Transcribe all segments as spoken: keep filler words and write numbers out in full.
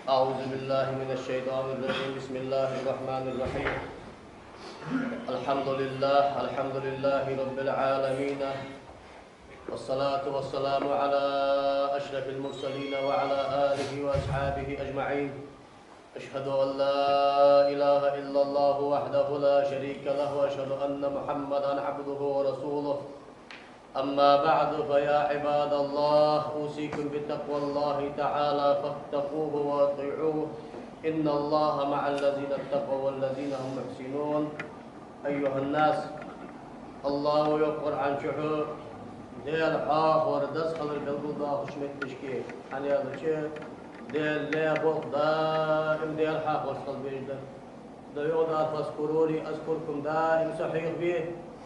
أعوذ بالله من الشيطان الرجيم. بسم الله الرحمن الرحيم. الحمد لله، الحمد لله رب العالمين. والصلاة والسلام على أشرف المرسلين وعلى آله وأصحابه أجمعين. أشهد أن لا إله إلا الله وحده لا شريك له، وأشهد أن محمدا عبده ورسوله. أما بعد، فيا عباد الله، أوصيكم بتقوى الله تعالى، فاتقوه وأطيعوه، إن الله مع الذين اتقوا والذين هم محسنون. أيها الناس، АллахӀа йоах Къуръан чу: Даьла хьоахавар деза хилар белгалдоаккхаш моттигашка, хӀана аьлча Даьла лай болх даим Даьла хьоахаварца хила безаш да. Цудухьа йоах Дала: فاذكروني أذكركم, даим со хьоахаве,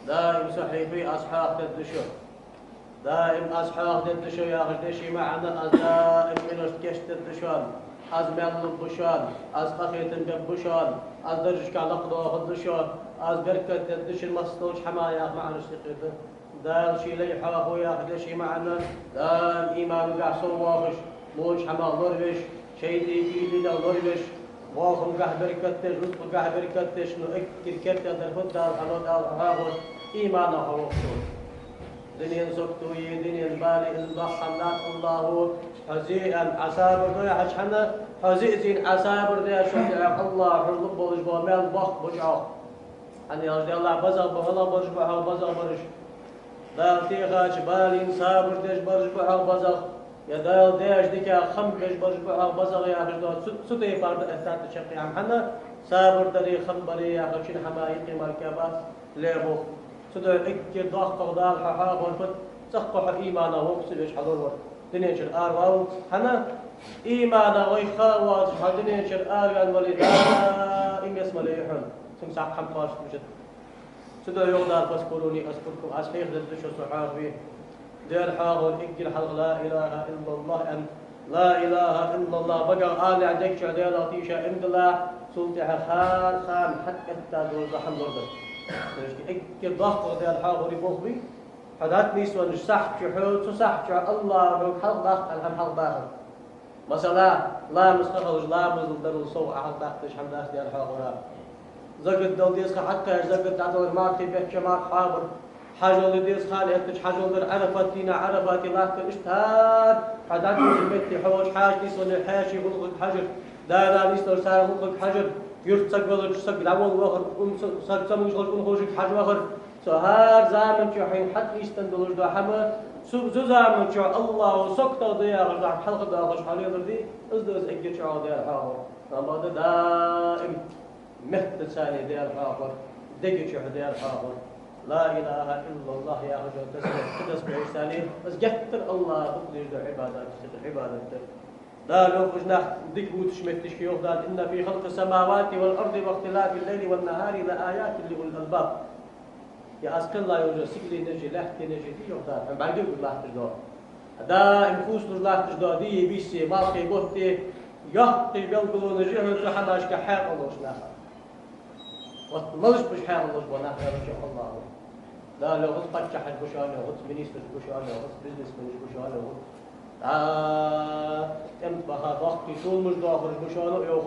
даим со хьоахаве, аз хьоахадергда шо. Даим аз хьоахадергда шо яхаш дешай маӀан: аз даим къинош кийчдергда шоана, аз маьл лургба шоана, аз къахетам бергба шоана, аз даржашка лакхдоахаргда шо, аз беркат дергда шун массадолча хӀаман яха маӀанаш тӀехьа да. Дала ший лай хьоахаве яхаш дешай маӀан: даим иманагахьа совбоахаш, воча хӀамах лоравеш, шайтӀий кӀийлинех лоравеш, бохамгахьа беркат деш, рузкъагахьа беркат деш, ну эггара керттера дар фуд, Дала хьо, Дала хьо хьоахаве, иманах хьо вохсу. Дунен сагото е дунен бала, из доккха хӀама дац. АллахӀа хьо зе аьнна Ӏа сабар ду яхача хана, хьо зе а зийна Ӏа сабар даьчул тӀехьагӀа АллахӀа хьона лургболаш бола маьл боккха ба чӀоагӀа. ХӀана аьлча Даьлах безаш ба, хьалха безаш бараш, Дала техача балийна сабар деш бараш ба хьалха безаш, е Дала деча диках хам беш бараш ба хьалха безаш яхаш да. Цу, цу тайпара да аьттад чаккхе хӀама. ХӀана? Сабар дари хам бари яхачун хӀаман юкъе мара кхы бац лай болх. Цудухьа эггара доккхагӀа Дала хьо хьоахавар фуд? ЦӀаккха хьо иманах воккха ца веш хьо лоравар. Дунен чура араваллалца. ХӀана? Иманах вайх ха а воацаш хьо дунен чура араваьнна вале, даим ялсмале я хьона. Цунга цхьаккха хӀама кхоачаш мичад. Цудухьа йоах Дала: فاذكروني أذكركم, аз хьоахадергда шо, со хьоахаве. Даьла хьоахавар эггара хьалха لا إله إلا الله аьнна, لا إله إلا الله багах алале, дег чу Даьлах тийша иман диллале, цул тӀехьагӀа хана-хана хьатӀаэтта дола хӀама лорадар. Эггара доккхагӀа Даьла хьоахавара болх ба хьо дӀатӀа нийсвеннача сахьта чу, хьо цу сахьта чу АллахӀа хьога хьалхадаккха аьнна хӀама хьалхадахар. Масала, ламаз ха хилча, ламаз дарал совгӀа хьалхадаккха дезаш хӀама дац Даьла хьоахавара. Закат дала деза ха хьакхаьчача, закат дӀадалар, мархий бетта марха хьоабар, хьажол де деза ха эттача, хьажол дар, Ӏарафат дийнахьа Ӏарафате латтар, иштта хӀара хьо дӀатӀавеча метте, хьо волча хьаьша нийсвеннача хьаьший гӀулакхага хьажар, да-нана нийсвеннача цар гӀулакхага хьажар, юрта саг велча саг дӀаволла вахар, укх саг ца могаш хилча унахошка хьажа вахар, цу хӀара заман чу хьайна хьатӀа нийсденна долаш дола хӀама, цу, цу заман чу АллахӀа саготах да яхаш дола хӀама хьалхадоахаш хьо лелар дий, из да из эггара чӀоагӀа Даьла хьоахавар. Амма да даим меттаца Даьла хьоахавар, дега чу Даьла хьоахавар. لا إله إلا الله яхаш дола тасбихь, тасбихь санна, из геттара АллахӀа бакъдеш дола Ӏибадат, Ӏибадат да. Дала йоах, уж нах дика бувцача метташка йоах Дала: إن في خلق السماوات والأرض واختلاف الليل والنهار لآيات لأولي الألباب. Е аз кхелла йолча сигаленаши лаьттанаши, йоах Дала, хьона бӀаргагуш латташ дола, даим хувцалуш латташ дола дийи бийси, малхи бутти, йоккхий белгалонаш я хьона цу хӀамашка хьаькъал долча наха. Вот малаш ба уж хьаькъал долаш бола нах аьлча, АллахӀа. Дала йоах: паччахьаш ба шоана, йоах, министраш ба шоана, йоах, бизнесменаш ба шоана, йоах. ТӀа тӀем тӀа баха бахкий толамаш доахараш ба шоана, йоах.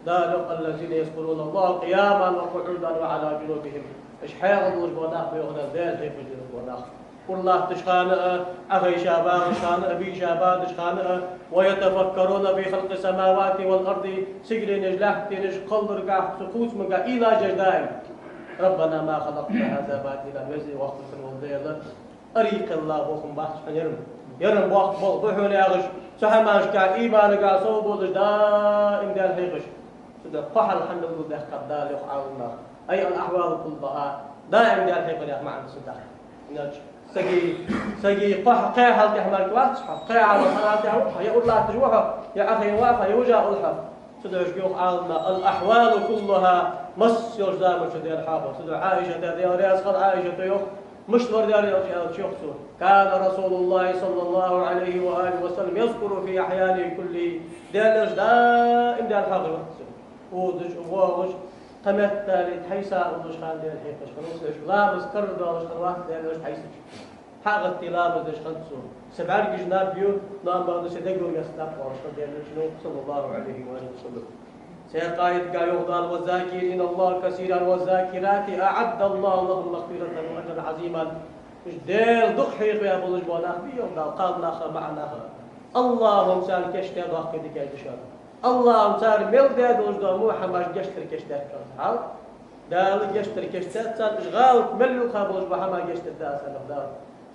Дала йоах: الذين يذكرون الله قياما وقعودا وعلى جنوبهم. Уж хьаькъал долаш бола нах ба, йоах Дала, Даьла хьехаш долаш бола нах. Ура латтача хана а, Ӏохайша багӀача хана а, бийша бадача хана а, ويتفكرون في خلق السماوات والأرض, сигаленаш, лаьттанаш кхалларгахьа, цу хувцамагахьа уйлаш еш даим. ربنا ما خلقت هذا باطلا, веза-воккха хинна вола Даьла, аре кхелла болх ба хьона ер-м. Ер-м боккха болх ба хьона яхаш, цу хӀамашка иманагахьа совбоалаш, даим Даьла хьехаш. Цудухьа кхо хьал хьа белгалдаьккхад Дала, йоах Ӏаламнаха. أي الأحوال كلها, даим Даьла хьехар яха маӀан да цун тӀа. Иначе сага, сага кхо, кхо хьал тӀехьа мара вац хьо, кхо хьал, хьал тӀехьа ва хьо, е ура латташ ва хьо, е Ӏохайна ва хьо, е вижа ва хьо. Цудухьа йоах Ӏаламнаха: الأحوال كلها, масса йолча заман чу Даьла хьоахавар. Цудухьа Ӏаишата, Даьла раьза хилва Ӏаишата, йоах, мишта вар Даьла, аьлча, аьлча йоах цо: كان رسول الله صلى الله عليه وآله وسلم يذكر في أحيانه كله. Даьла Элча даим Даьла хьоахавеш вар цо. Озаш, воагӀаш, кхы меттел тхьайса уллаш хана Даьла хьехаш хиннав, ламаз карардоалаш хиннавац Даьла Элча тхьайсача. хьагӀатти ламаз деш хиннад цо. Са бӀаргаш наб ю, но амма са дегоргас наб оалаш хиннад Даьла Элчано, صلى الله عليه وآله وسلم. Цхьаькха аятагахь йоах Дала: «والذاكرين الله كثيرا والذاكرات أعد الله لهم مغفرة وأجرا عظيما». Уж Даьла дукха хьехавеш болаш бола нах ба, йоах Дала, кхалнаха, маӀанаха. АллахӀа царна кийчдаь доккхий дикаш да шоана. АллахӀа цар мел даь долаш дола во хӀамаш гешт дар кийчдаьд царна. Хьал? Дала гешт дар кийчдаьд царна, уж гӀалат мел юха болаш бола хӀама гешт дергда аз, йоах Дала.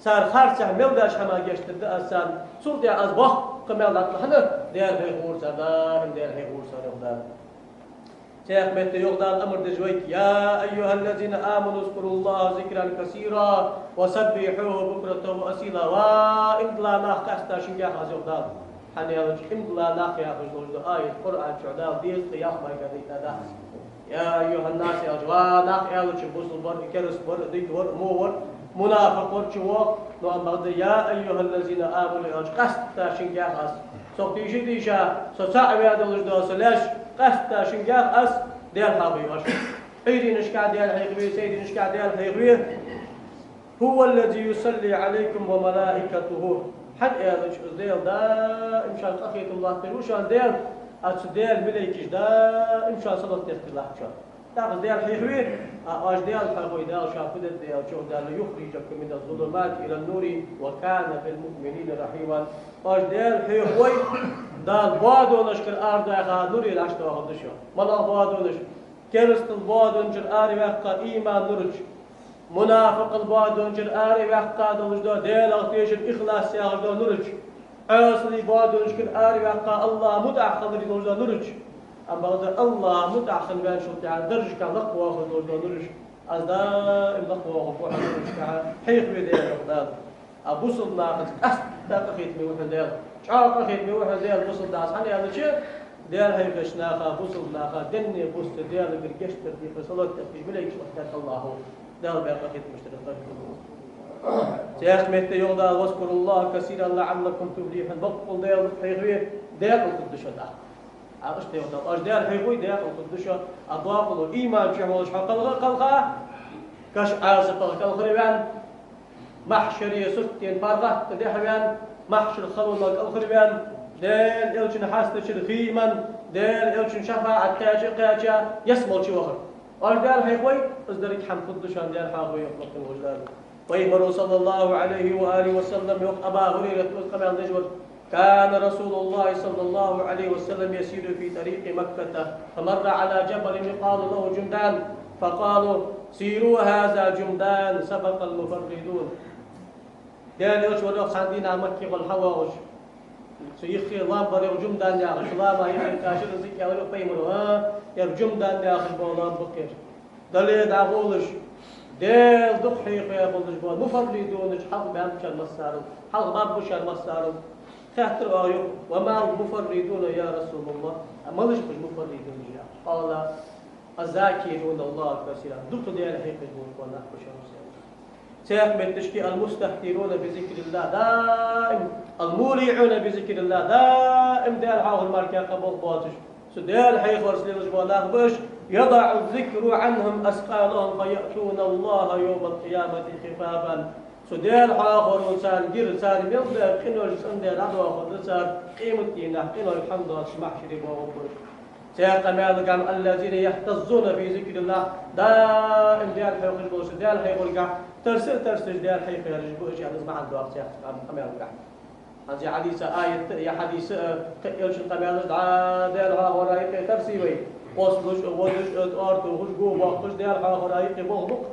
Цар харцахьа мел даьча хӀаман гешт дергда аз царна. Цул тӀехьагӀа аз боккха маьл дӀатӀалахь, хӀана, Даьла хьехавора цар, даим Даьла хьехавора цар, йоах Дала. Цхьаькха метте йоах Дала, амар деш вайга: «يا أيها الذين آمنوا اذكروا الله ذكرا كثيرا وسبحوه بكرة وأصيلا». Ва иман дилла нах, къаьстта шунгахьа аз, йоах Дала. ХӀана аьлча, иман дилла нах яхаш долаш дола аят Къуръан чу Дала дезткъа ялх мара дийцад. «يا أيها الناس», аьлча, ва нах аьлча, бусалба вар, кераста вар, дика вар, во вар, мунафикъ вар, чу вох, но амма бакъда: «يا أيها الذين آمنوا», аьлча, къаьстта шунгахьа аз. Со тийша, тийша, со цаӀ ваь долаш дола са лаьш, къаьстта шунгахьа аз, Даьла хьехаве оаш. Ӏуйренашка Даьла хьехаве, сайренашка Даьла хьехаве. «هو الذي يصلي عليكم وملائكته». ХӀана аьлча, из Даьла даим шоана къахетам латтар ва шоана Даьла, а цу Даьла малайкаш даим шоана салот дехкар латт шоана. ТӀаккха из Даьла хьехаве, а оаш Даьла хьехаве, Дала шоана фу дергда аьлча, Дала: «ليخرجكم من الظلمات إلى النور وكان بالمؤمنين رحيما». Оаш Даьла хьехаве, Дала боадонашкара арадоаха нуре дӀачудоахаргда шо. МалагӀа боадонаш? Керастал боадончара араваьккха иман нур чу, мунафикъал боадончара араваьккха долаш дола Даьлах тешар, ихлас яхаш дола нур чу, Ӏасал боадонашкара араваьккха АллахӀа мутӀахьа хилар долаш дола нур чу. Амма бакъда АллахӀа мутӀахьа хинна ваьнначул тӀехьагӀа даржашка лакхвоахаш долаш дола нур чу. Аз даим лакхвоахаргва хьона нур чу, хьехаве, Даьла, йоах Дала. А бусалба нахаца къаьстта къахетаме ва хьона Даьла. ЧӀоагӀа къахетаме ва хьона Даьла бусалба нахаца. ХӀана аьлча, Даьла хьехавеча наха, бусалба наха, денна, бусалба Даьлагара гешт дар дийхар, салот дехкаш малайкаш оттадаьд АллахӀа. Дала баь къахетамаш дар, къахетам ба. Цхьаькха метте йоах Дала: «واذكروا الله كثيرا لعلكم تفلحون». Бакъдолаш Даьла хьехаве, декъала хургда шо тӀаккха. Ӏа иштта йоах Дала: оаш Даьла хьехаве, декъала хургда шо. А декъала иман чу волаш хьо кхалха, кхалха, каша Ӏазапах кӀалхарваьнна, махьшаре суртдийнахьа паргӀата тӀа дехьаваьнна, махьшара халонах кӀалхарваьнна, Даьла Элчан хьастачура хий а менна, Даьла Элчан шафаӀат кхаьча а кхаьча, ялсмала чу вахар. Оаш Даьла хьехаве, из деррига хӀама хургда шоана Даьла хьехаве, йоах Дала. Пайхамара, صلى الله عليه وآله وسلم, йоах Абу ХӀурайрата, из къамаьл деш вар: «كان رسول الله صلى الله عليه وسلم يسير في طريق مكة فمر على جبل يقال له جمدان فقالوا: سيروا هذا جمدان سبق المفردون». Даьла Элча вар, йоах, цхьан дийнахьа Маккагара хьавоагӀаш, цу юххе лоам бар, йоах, Жумдан яхаш, лоама юххе кхаьчар из, кхы аьлар, йоах, Пайхамара: «ХӀа, ер Жумдан яхаш бола лоам ба-кх ер». Дале дӀагӀолаш, Даьла дукха хьехавеш болаш бола муфарридунаш хьалха баьннаб шоана массарел, хьалха баьннаб шоана массарел. Хаьттар оаха юха: «وما المفردون يا رسول الله؟» А малаш ба уж муфарридунаш, йоах? قال: «الذاكرون الله كثيرا». Дукха Даьла хьехавеш болаш бола нах ба уж, йоах. Цхьаькха метташка: «المستهترون بذكر الله», даим, «المولعون بذكر الله», даим Даьла хьехавар мара кхы болх боацаш. Цу Даьла хьехаварца лелаш бола нах ба уж: «يضع الذكر عنهم أثقالهم فيأتون الله يوم القيامة خفافا». Цу Даьла хьехаваро царна гира, царна мел дола къинош цӀендаь дӀадоахаргда цар, къематдийнахьа къинош хӀама доацаш махьшаре боагӀаргба уж. Цхьаькха маьлага: «الذين يهتزون في ذكر الله», даим Даьла хьехавеш болаш, Даьла хьехаваргахьа тарса а тарсаш Даьла хьехавеш ба уж, аьнна, из маӀан доагӀа цхьаькха къамаьлагахьа. ХӀанз ер хьадис а, аят а, ер хьадис а, кхы а Элчан къамаьлаш а дӀа Даьла хьехавара юкъе тарсий вай? Къоасталуш а, водаш а, тӀоара тохаш, го боаккхаш Даьла хьехавара юкъе болх ба-кх.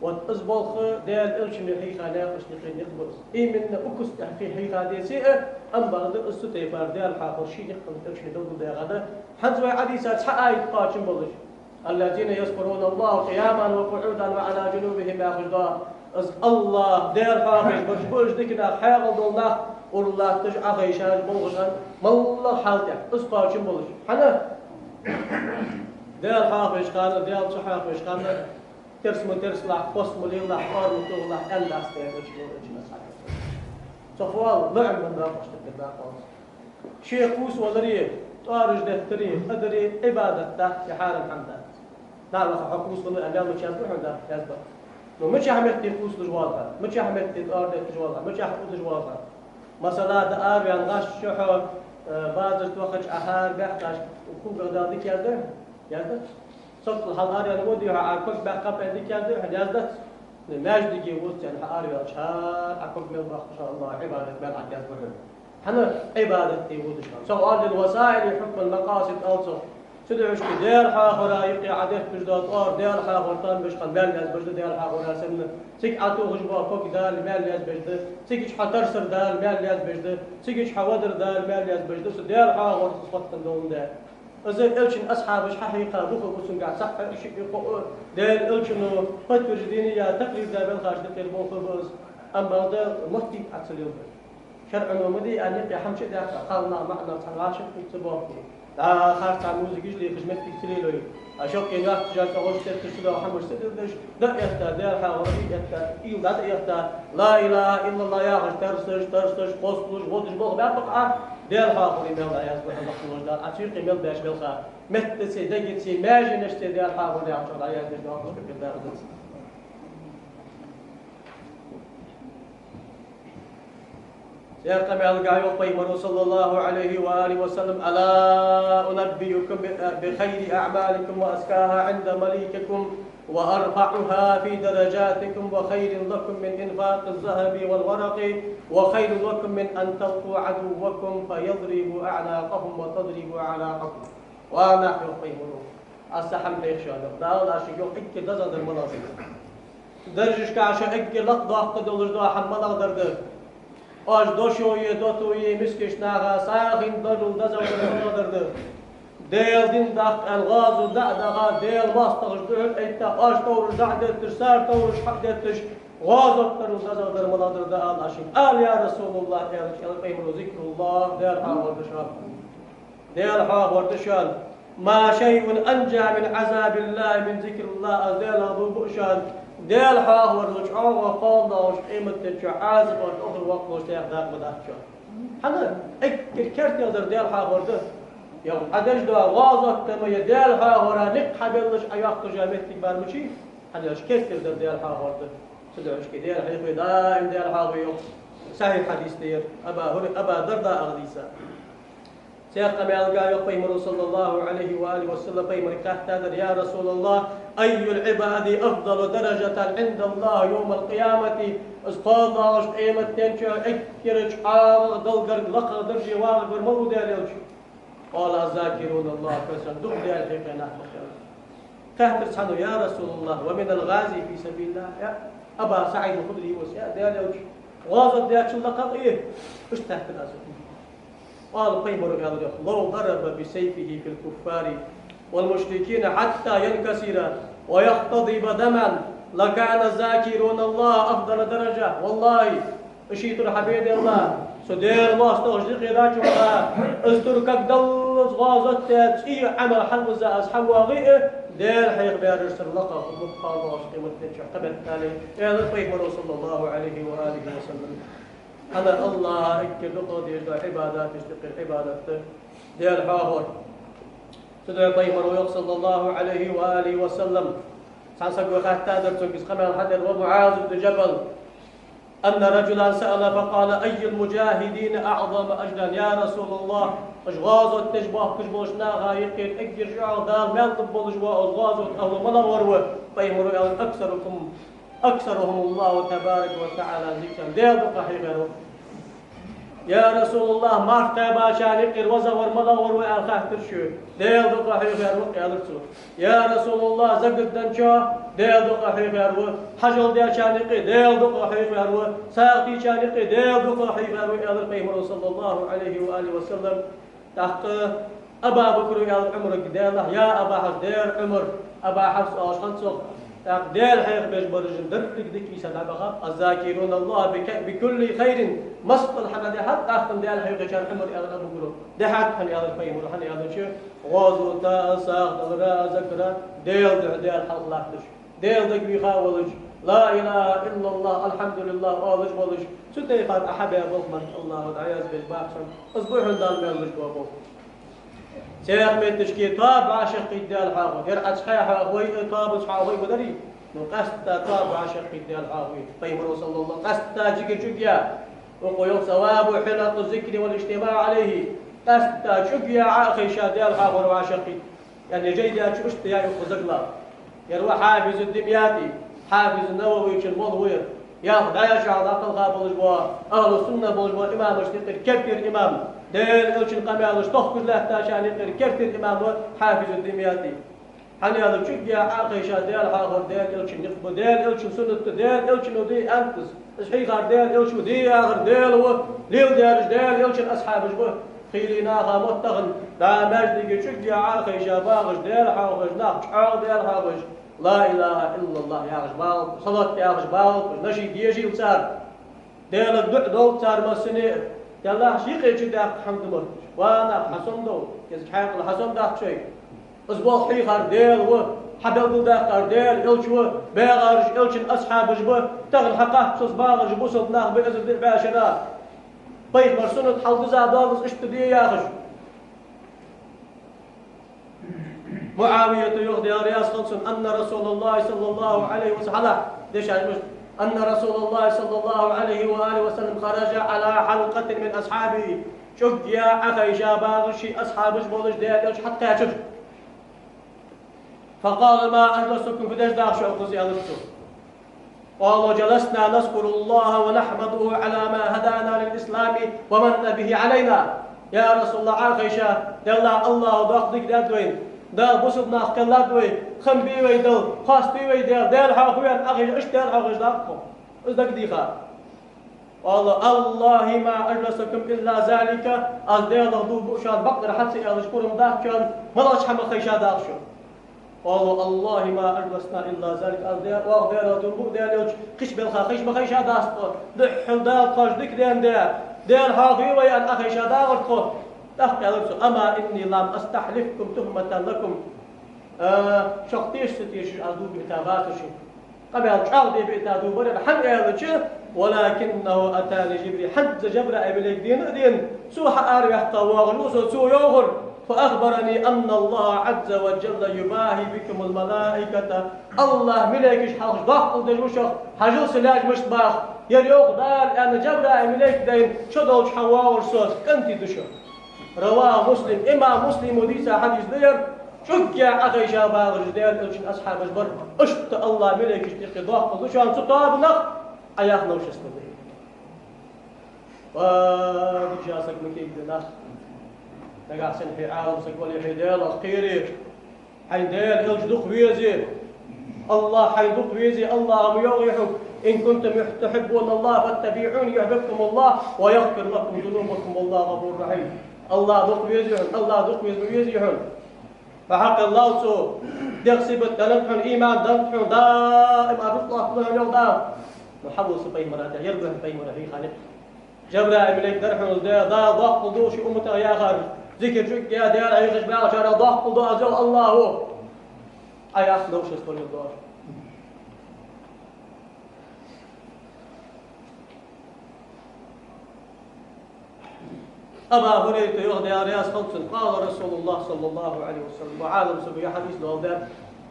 Вот из болх Даьла Элчано хьийха наькъашта юкъера никъ ба из. Именно укхаза тӀехьа кхы хьийха деце а, амма бакъда из цу тайпара Даьла хьехавар ший никъ хилар Элчано белгалдаьха да. ХӀанз вай хьадиса цхьа аят кхоачам болаш: «الذين يذكرون الله قياما وقعودا وعلى جنوبهم», яхаш да. Из АллахӀ, Даьла хьехавеш бараш ба уж дика нах, хьаькъал дола нах, ура латташ, Ӏохайшаш, болхаш, моллагӀа хьал тӀа, из кхоачам болаш. ХӀана? Даьла хьехавеча хана, Даьла цу хьехавеча хана, терс ма терслахь, хьост ма лелалахь, тӀоара ма тохалахь, аьнна дац Даьла Элчано, Элчано асхьабашка. Цу хана лаӀам ма даккхаш, даккхаш. Ший кхувсавалари, тӀоараш деттари, къадари Ӏибадат дац, е хьарам хӀама дац. ДӀа ваха хьо кхувсавале а, мел мича ду хьона дац, язба. Ну, мичахьа метте кхувсалуш воалл хьо, мичахьа метте тӀоара детташ воалл хьо, мичахьа удаш воалл хьо. Масала, дӀаараваьнна гӀаш чу хьо, э, базар тӀа вахача Ӏа хӀара баьккхача кулгах Дала дика яздаьд хьона? Яздац. Сокол хьалха араваьнна воде хьо, Ӏа ког баьккхаб аьнна дика яздаьд хьона? Яздац. Ну, маьждиге вувцаш хьо араваьлча, хӀара Ӏа ког мел бахкаш, АллахӀа Ӏибадат мел хьакъ язбу хьона. ХӀана? Ӏибадат де вувцаш хьо. Цох оал: «للوسائل حكم المقاصد», оал цох. Цудухьа Даьла хьоахавара юкъе Ӏа детташ дола тӀоара Даьла хьоахавар там беш хинна мел язбеш да Даьла хьоахавара санна. Цига Ӏа тохаш бола ког Дала мел язбеш да. Цига чу хьо тарсар Дала мел язбеш да. Цига чу хьо вадар Дала мел язбеш да. Цу Даьла хьоахавар цу схьоттан долан да. Из Элчан асхьабаша хьахьийха бух ба цунгахь цхьаъ, шиъ, кхоъ. Даьла Элчано подтверждени яь, такърир даь белхаш да кхера болх ба из. Амма да моттиг Ӏа ца леладеш. ШарӀо ма дий аьнна юкъе хӀама чу а даьккха, кхалнах, маӀанах цхьана вӀашагӀкхийтта ца боахкий. ДӀа харцахьа музыка йижа лехаш моттиг ца лелой. А шаккхе нах чу жа цӀа гӀош тетташ, цу дагӀа хӀамаш ца дилдаш, дӀа а этта, Даьла хьоахавар а этта, уйла дӀа а этта, ла илахӀа иллаллахӀ яхаш, тарсаш, тарсаш, кхоссалуш, водаш болх баьб-кх Ӏа, Даьла хьоахавари мел дӀаязбу хьона лакхаволча Дала, Ӏа цу юкъе мел беш белха, меттацеи, дегацеи, маьженашцеи Даьла хьоахавар яхачох дӀаяздеш дола хӀамаш кхы кхы дагӀа дац. Цхьаькха мел гайо Пайхамаро, صلى الله عليه وآله وسلم: «ألا أنبئكم ب-، بخير أعمالكم وأزكاها عند مليككم وأرفعها في درجاتكم وخير لكم من إنفاق الذهب والورق وخير لكم من أن تلقوا عدوكم فيضربوا أعناقهم وتضربوا أعناقكم». Ва нах, йоах Пайхамаро, аз цхьа хӀама хьех шоана, Дала шуга, йоах, эггара дезагӀдар малагӀа да. Даржашка шо эггара лакхдоаккхаргдолаш дола хӀама малагӀдар да. Оаш дошо е, дото е, мискача наха сагӀийна даржал дезагӀдар малагӀдар да. Даьла дин даккха аьнна гӀазот дӀа а даха, Даьла моастагӀашта духьал а этта, оаш товраш дӀа а детташ, цар товраш хьа а детташ, гӀазот даржал дезагӀдар малагӀдар да, ала шуга. Ала, я РасулаллахӀ, аьлча, аьлар Пайхамаро: ذكر الله, Даьла хьоахавар да шоана. Даьла хьоахавар да шоана. «ما شيء أنجى من عذاب الله من ذكر الله», аз Даьлах дув буъ шоана, Даьла хьоахавар чӀоагӀа кхоалагӀа долаш, къематдийнахьа Ӏазапах охир ваккхалуш тӀех дакъа ма дац шоана. ХӀана? Эггара керттера дар Даьла хьоахавар да. Е Ӏа деш дола гӀазот ма е, Даьла хьоахавара никъ хьабеллаш Ӏа йоаккхаш йола моттиг бар ма йий, хӀана аьлча керттера дар Даьла хьоахавар да. Цудухьа Даьла хьоахаве, даим Даьла хьоахаве, йоах. Сахьихь хьадис да ер, Аба Хьур-, Аба Дардаъа хьадис. Цхьаькха мел гайо Пайхамаро, صلى الله عليه وآله وسلم, Пайхамарга хаьттадар: «يا رسول الله، أي العباد أفضل درجة عند الله يوم القيامة؟» Из кхоалагӀа долаш къематдийнахьа эггара чӀоагӀа долга, лакхагӀа дарже вагӀаргвар малув, Даьла Элча? قال: «الذاكرون الله كثيرا», дукха Даьла хьекхаш нах ба, аьлар. Хаьттар цхьанне: «يا رسول الله، ومن الغازي في سبيل الله؟» Я Аба СаӀид аль-Худри, ва, я Даьла Элча, гӀазот дечул лакхагӀа? Иштта хаьттар аз. قال, Пайхамаро аьлар, йоах: «لو ضرب بسيفه في الكفار والمشركين حتى ينكسر ويحتضب دما لكان الذاكرون الله أفضل درجة». ВаллахӀи, ший тур хьабе делла, со Даьла моастагӀашта юкъе дӀачуваха, из тур кагдаллалца гӀазот де, цӀий Ӏамал хьалвиза аз хьавоагӀе а, Даьла хьехабаьраш сар лакхагӀа хургба кхоалагӀа долаш къематдийнахьа кхабеттале, аьлар Пайхамаро, صلى الله عليه وآله وسلم. ХӀана? АллахӀа эггара дукха дезаш дола Ӏибадаташта юкъера Ӏибадат да Даьла хьоахавар. Цудухьа Пайхамаро йоах, صلى الله عليه وآله وسلم, цхьан саго хаьттадар цунга, из къамаьл хьадер ва МуӀаз ибн Джабал: «أن رجلا سأل فقال: أي المجاهدين أعظم أجرا يا رسول الله؟» Уж гӀазот деш боахкаш болча наха юкъера эггара чӀоагӀа Дала маьл лургболаш вола уж гӀазота ахӀлу малагӀвар ва? Пайхамаро аьлар: «أكثركم أكثرهم الله تبارك وتعالى ذكرا». Даьла дукха хьехавар ва. «يا رسول الله, марха кхаьбачарна юкъера везагӀвар малагӀвар ва?» аьнна хаьттар цо. «Даьла дукха хьехавар ва», аьлар цо. «يا رسول الله, закат денначоа Даьла дукха хьехавар ва, хьажол дечарна юкъе Даьла дукха хьехавар ва, сагӀа тийначарна юкъе Даьла дукха хьехавар ва», аьлар Пайхамаро, صلى الله عليه وآله وسلم. ТӀаккха Аба Бакро аьлар Ӏумарга: «Даьлахь, я Аба Хьафс, дера Ӏумар, Аба Хьафс оалаш хиннад цох, тӀаккха Даьла хьехабеш бараш деррига дика ийса дӀабахаб, الذاكرون الله بك-، بكل خير ما استطاعوا», хьадехьад тӀаккха Даьла хьехачарна, Ӏумар, аьлар Аба Бакро. Дехьад хьона, аьлар Пайхамаро, хӀана аьлча, гӀазота а, сагӀа далара а, закара а Даьла духьа, Даьла хьалха латташ, Даьла дагавийха а волаш, لا إله إلا الله، الحمد لله оалаш а волаш, цу тайпара Ӏа хьабаь болх мара АллахӀа дӀаязбеш бац хьона, из ба хьона Дала маьл луш бола болх. Цхьаькха метташка тоба вӀашагӀкхийтта Даьла хьоахавар, ер Ӏа цхьаь хьоахавой а, тоабаца хьоахавой а ма дарий. Къаьстта тоба вӀашагӀкхийтта Даьла хьоахаве. Пайхамаро, саллаллахӀу, къаьстта зикар чугйа. Укхо йоах: «ثواب حلق الذكر والاجتماع عليه». Къаьстта чугйа Ӏо а хайша Даьла хьоахавар вӀашагӀкхийтта. Яъни жай даьча иштта я укхо заглавие. Ер ва Хьафиз ад-Димятий, Хьафиз ан-Нававийчун молла ва ер. Ялх дӀаьшахьа дӀакхелха болаш бола, ахӀлу сунна болаш бола имамашта юкъера керттера имам. Даьла Элчан къамаьлаш тохкаш латтачарна юкъера керттера имам ва Хьафиз ад-Димятий. ХӀана аьлча чугйа Ӏо а хайша Даьла хьоахавар, Даьла Элчан никъ ба, Даьла Элчан суннат да, Даьла Элчано де аьннад из. Из хьийхар Даьла Элча ва, де яхар Даьла ва, леладаьраш Даьла Элчан асхьабаш ба. Хийла наха ма тахан, дӀа маьждиге чугйа Ӏо а хайша багӀаш Даьла хьоахавеш нах, чӀоагӀа Даьла хьоахавеш, لا إله إلا الله яхаш багӀалда, салот яхаш багӀалда, нашид дешийла цар. Даьлага дуӀа долда цар массане а, Даьллахь, ший юкъе чудаьккха хӀама да мотташ. Ва нах, хьасомадовла, кӀезига хьаькъал хьасомадаккха шоай. Из болх хьийхар Даьла ва, хьабелгалдаьккхар Даьла Элча ва, багӀараш Элчан асхьабаш ба, тахан хьакхаччалца багӀараш бусалба нах ба, эзар диъ бӀаь шера. Пайхамара суннат хьалдиза доагӀа из иштта де яхаш. МуӀавията йоах, Даьла раьза хилва цунна: أن رسول الله صلى الله عليه وسلم, хьалха дешаш мишта, أن رسول الله صلى الله عليه وآله وسلم خرج على حلقة من أصحابه. ЧӀугге Ӏохайша багӀаш ший асхьабаш болаш Даьла Элча хьатӀакхаьчар. فقال: ما أجلسكم, фу деш дах шо, укхаза, аьлар цо. قالوا: جلسنا نذكر الله ونحمده على ما هدانا للإسلام ومن به علينا. Я РасулаллахӀ, Ӏохайша, Даьллахь, АллахӀа доккха дика даьд вайна, Дала бусалба нах кхеллад вай, хам бий вай Далла, хоастий вай Даьла, Даьла хьоахаве аьнна Ӏохайша, иштта Даьла хьоахавеш даккха. Из дагадеха. قال: والله ما أجلسكم إلا ذلك. Аз Даьлах дув буъ шоана, бакъдар хьа ца аьлча, пурам дац шоана, малагӀча хӀамах хайша дах шо. قالوا: والله ما أجلسنا إلا ذلك. Аз Даьла, оаха Даьлах дув буъ, Даьла Элча, кхыча балха хайша ма хайша дац тхо. Духхьал Дала тхоаш дика даьнна де, Даьла хьоахаве вай аьнна Ӏохайша дагӀар тхо. ТӀаккха аьлар цо: أما إني لم أستحلفكم تهمة لكم. А, шох теша ца тешаш аз дув биъта бацар шуга. Къамаьл чӀоагӀде биъта дув барар, хӀана аьлча, ولكنه أتاني جبريل, хӀанз Жабраил малейк дена а дена, цо хьаараваьккха воагӀаш ва со, цо йоахар: فأخبرني أن الله عز وجل يباهي بكم الملائكة. АллахӀ малейкаш хьалхашка доаккхал деш ва шох, хьажал са лаьш мишта бах. Ер йоах Дала аьнна, Жабраил малейк дайна, чо долча хьавоагӀар со, кӀантий да шо. رواه مسلم. Имам Муслимо дийца хьадис да ер. ЧӀугге Ӏохайша багӀаш Даьла Элчан асхьабаш бар, иштта АллахӀа малейкашта юкъе доаккхал да шоана цу тоабанах, Ӏа яха новшество да. Ва, дийша саг ма кегаденна. Нагахьа санна хьо Ӏалам саг вале, хьо Даьлах кхерий. Хьайна Даьла Элча дукха везе. АллахӀ хьайна дукха везе, АллахӀа ма йоахий хьога: إن كنتم تحبون الله فاتبعوني يحببكم الله ويغفر لكم ذنوبكم والله غفور رحيم. АллахӀ дукха везе хьона, АллахӀ дукха веза ма везий хьона. Хьо хьакхеллав цо, дегӀа сибат деннад хьона, иман деннад хьона, даим а рузкъа лоаттабу хьона, йоах Дала. Ну, хьавола са Пайхамара тӀехьа, ер ба хьона Пайхамара хьийха никъ. Жабраил малейк дар хьона, Дала доаккхал ду ший умматах яхар, зикар чу а яь, Даьла хьехаш багӀачарах доаккхал ду аз, йоах АллахӀа. Ӏа яха новшество леладу аз. Аба Хурайрата йоах, Даьла раьза хилва цунна: قال رسول الله صلى الله عليه وسلم. Ва Ӏалам сага ер хьадис доаладаьд,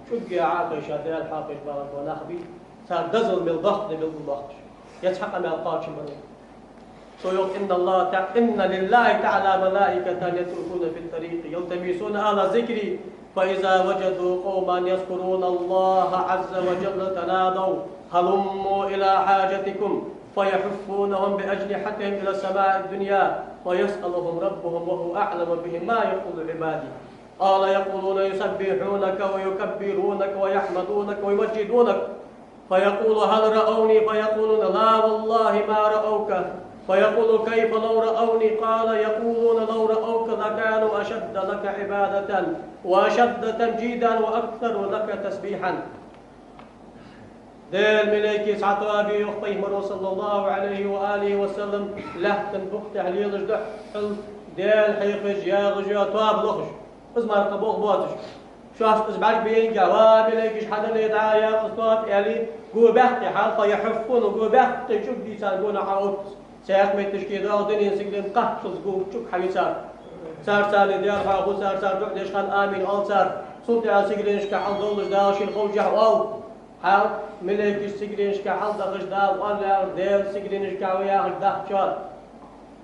чӀугге Ӏохайша Даьла хьоахавеш багӀаш бола нах бий, цар дозал мел доккха да белгалдоаккхаш. Ер цхьа къамаьл кхоачам ба. Цо йоах: إن الله تع-، إن لله تعالى ملائكة يطوفون في الطريق يلتمسون أهل الذكر فإذا وجدوا قوما يذكرون الله عز وجل تنادوا هلموا إلى حاجتكم فيحفونهم بأجنحتهم إلى السماء الدنيا ويسألهم ربهم وهو أعلم بهم ما يقول عبادي. قال: يقولون يسبحونك ويكبرونك ويحمدونك ويمجدونك. فيقول: هل رأوني؟ فيقولون: لا والله ما رأوك. فيقول: كيف لو رأوني؟ قال: يقولون لو رأوك لكانوا أشد لك عبادة وأشد تمجيدا وأكثر لك تسبيحا. Даьла малейкий цхьа тоба я, йоах Пайхамаро, صلى الله عليه وآله وسلم, лаьттан букъ тӀа лелаш да, хьал Даьла хьехаш, ягӀаш йола тоба лохаш. Из мара кхы болх боацаш. Шоашта из бӀаргабайингехь: ва малейкаш, хьадале дӀа, яха из тоба, аьле, го баьккхе хьал, فيحفون, го баьккхе, чӀуг дийцар гонахьа оттац. Цхьаькха метташка доагӀа дунен сигален кхаччалца го чӀуг хьаве цар. Цар царна Даьла хьоахаву цар, цар дуӀа деш хана амин оал цар. Цул тӀехьагӀа сигаленашка хьалдоллаш Дала шийна ховшшехь оал. Хьал, малейкаш сигаленашка хьалдахаш Дала оал яхар, Даьла сигаленашка ва яхар дац шоана.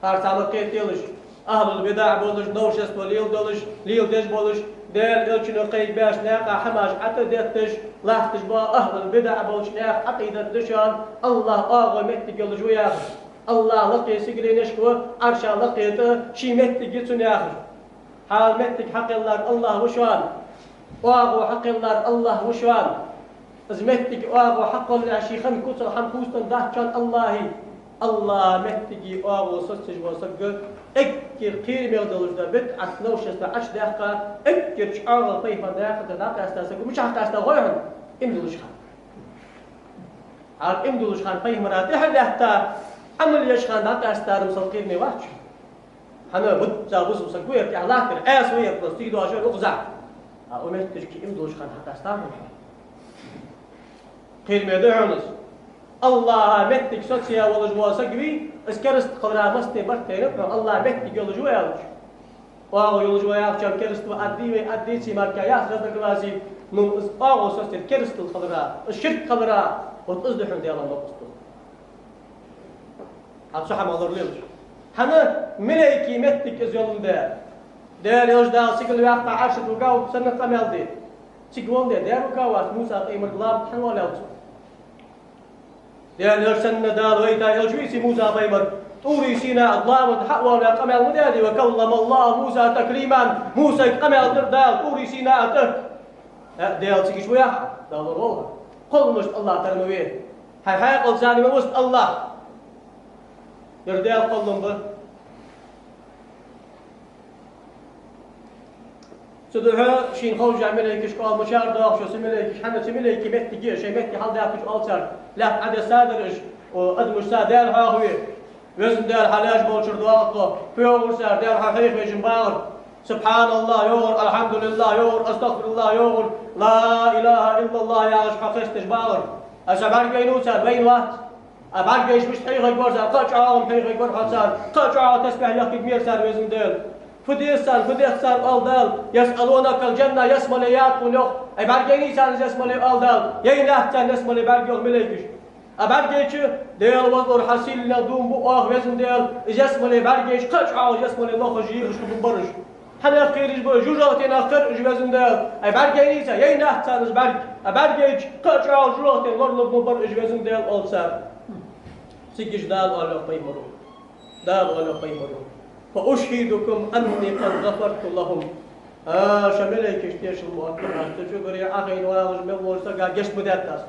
Харцахьа ма кхеталаш, ахӀлул бидаӀ болаш, новшество леладолаш, леладеш болаш, Даьла Элчано кхайкабаьча наькъа хӀамаш ӀотӀадетташ, латташ бола ахӀлул бидаӀ болча наьха Ӏакъидат да шоана, АллахӀ оагӀув, моттиг йолаш ва яхар. АллахӀа лакхе сигаленашка ва, Ӏарша лакхе тӀа ший моттиг я цун яхар. Хьал, моттиг хьакхеллар АллахӀ ва шоана. ОагӀув хьакхеллар АллахӀ ва шоана. Из моттиг, оагӀув хьакхоллалехь ший хинна куцал хӀама кхувсаденна дац шоана АллахӀа. АллахӀа моттиги оагӀуви соцаеш вола саг эггара кхераме долаш дола бидӀат, новшество Ӏочудаьккха, эггара чӀоагӀа пайхамара наькъа тӀара дӀакъаьста саг ва. Мичахьа къаьстад хой хьона? Иман диллача хана. Хьал, иман диллача хана пайхамара тӀехьа лаьтта, Ӏамал еча хана дӀакъаьстар масал кхераме вац. ХӀана, бут-, за бусалба саг ва ер, тӀехьа латтар Ӏеса ва ер, просто цига доагӀаш вар укхаза. А укх метташка иман диллача хана хьакъаьстар хьона? Кхераме да хьона из. АллахӀа моттиг соцаяь волаш вола саг вий, из кераста хилара массане барт тайнаб хьона, АллахӀа моттиг йолаш ва аьлча. ОагӀув йолаш ва яхачоа кераста ва аьннадий вай, аьннадеций, мара яхар разногласи, ну, из оагӀув соцаяр керастал хилара, из ширк хилара, вот из да хьона Даьла новкъост. Хьал, цу хӀамах лоралелаш. ХӀана, малейкий моттиг из йоландаь. Даьла Элча, Дала сигала ваьккха, Ӏарша тӀа вугав санна къамаьл де. Цига воландаь, даьра вугавац Муса пайхамарга ламаз хьавоалавац. Даьла Элча санна Дала вайта Элча вийций Муса пайхамар, ТӀури Сина тӀа ламаз хьавоалаваь къамаьл ма даьдий: «وكلم الله موسى تكليما», Мусайга къамаьл дир Дала ТӀури Сина тӀа. Э, Даьла цига ва яхар, Дала лораволва. Кхолламашта АллахӀ тара ма вий. Хьай хьаькъал царна ма вуст АллахӀ. Ер Даьла кхоллам ба. Цудухьа шийна ховш малейкашка оал, мичара доагӀа шо, са малейкаш, хӀана, са малейкий моттиг я, шоай метте хьалдаккхача оал цар, лаьтта Ӏодессадар уж, о, адамаш цар Даьла хьоахаве. Везан Даьла, хьа лаьш болчара доагӀа тхо, фу йоагӀар цар, Даьла, хьо хьехавеш багӀар. СубхьаналлахӀ йоагӀар, АлхьамдулиллахӀ йоагӀар, АстагӀфируллахӀ йоагӀар, Ла илахӀа иллаллахӀ яхаш хьо хесташ багӀар. Аса бӀаргайну цар, вайна вац. А бӀаргайча мишта хьехаргвар цар, кхы а чӀоагӀа хьехаргвар хьо царна, кхы а чӀоагӀа тасбихь яхкаргвар цар, Везан Даьла. Фу деза царна, фу деза царна, оал Дала, يسألونك الجنة, ялсмале яц хьона, йоах. Ай бӀаргайний царна из ялсмале, оал Дала, яйнаяц царна ялсмале бӀарг, йоах малейкаш. А бӀаргайча, Даьла, веза лоархӀа, сийлахь дув буъ оаха, Везан Даьла, из ялсмале бӀаргайча, кхы а чӀоагӀа ялсмале лохаш йийхаш хургбар уж. ХӀана кхераш ба уж? ЖожагӀатенах кхер уж, Везан Даьла. Ай бӀаргайний царна, яйнаяц царна из бӀарг. А бӀаргайча, кхы а чӀоагӀа жожагӀатен лоралургбар уж, Везан Даьла, оал цар. Цига иштта Дала оал, йоах пайхамара. Дала оал, йоах пайхамара: «فأشهدكم أني قد غفرت لهم». А, шо малейкашта тешал ма оттар аз, цу чугара Ӏохайна вагӀаш мел волча сага гешт ма даьд аз.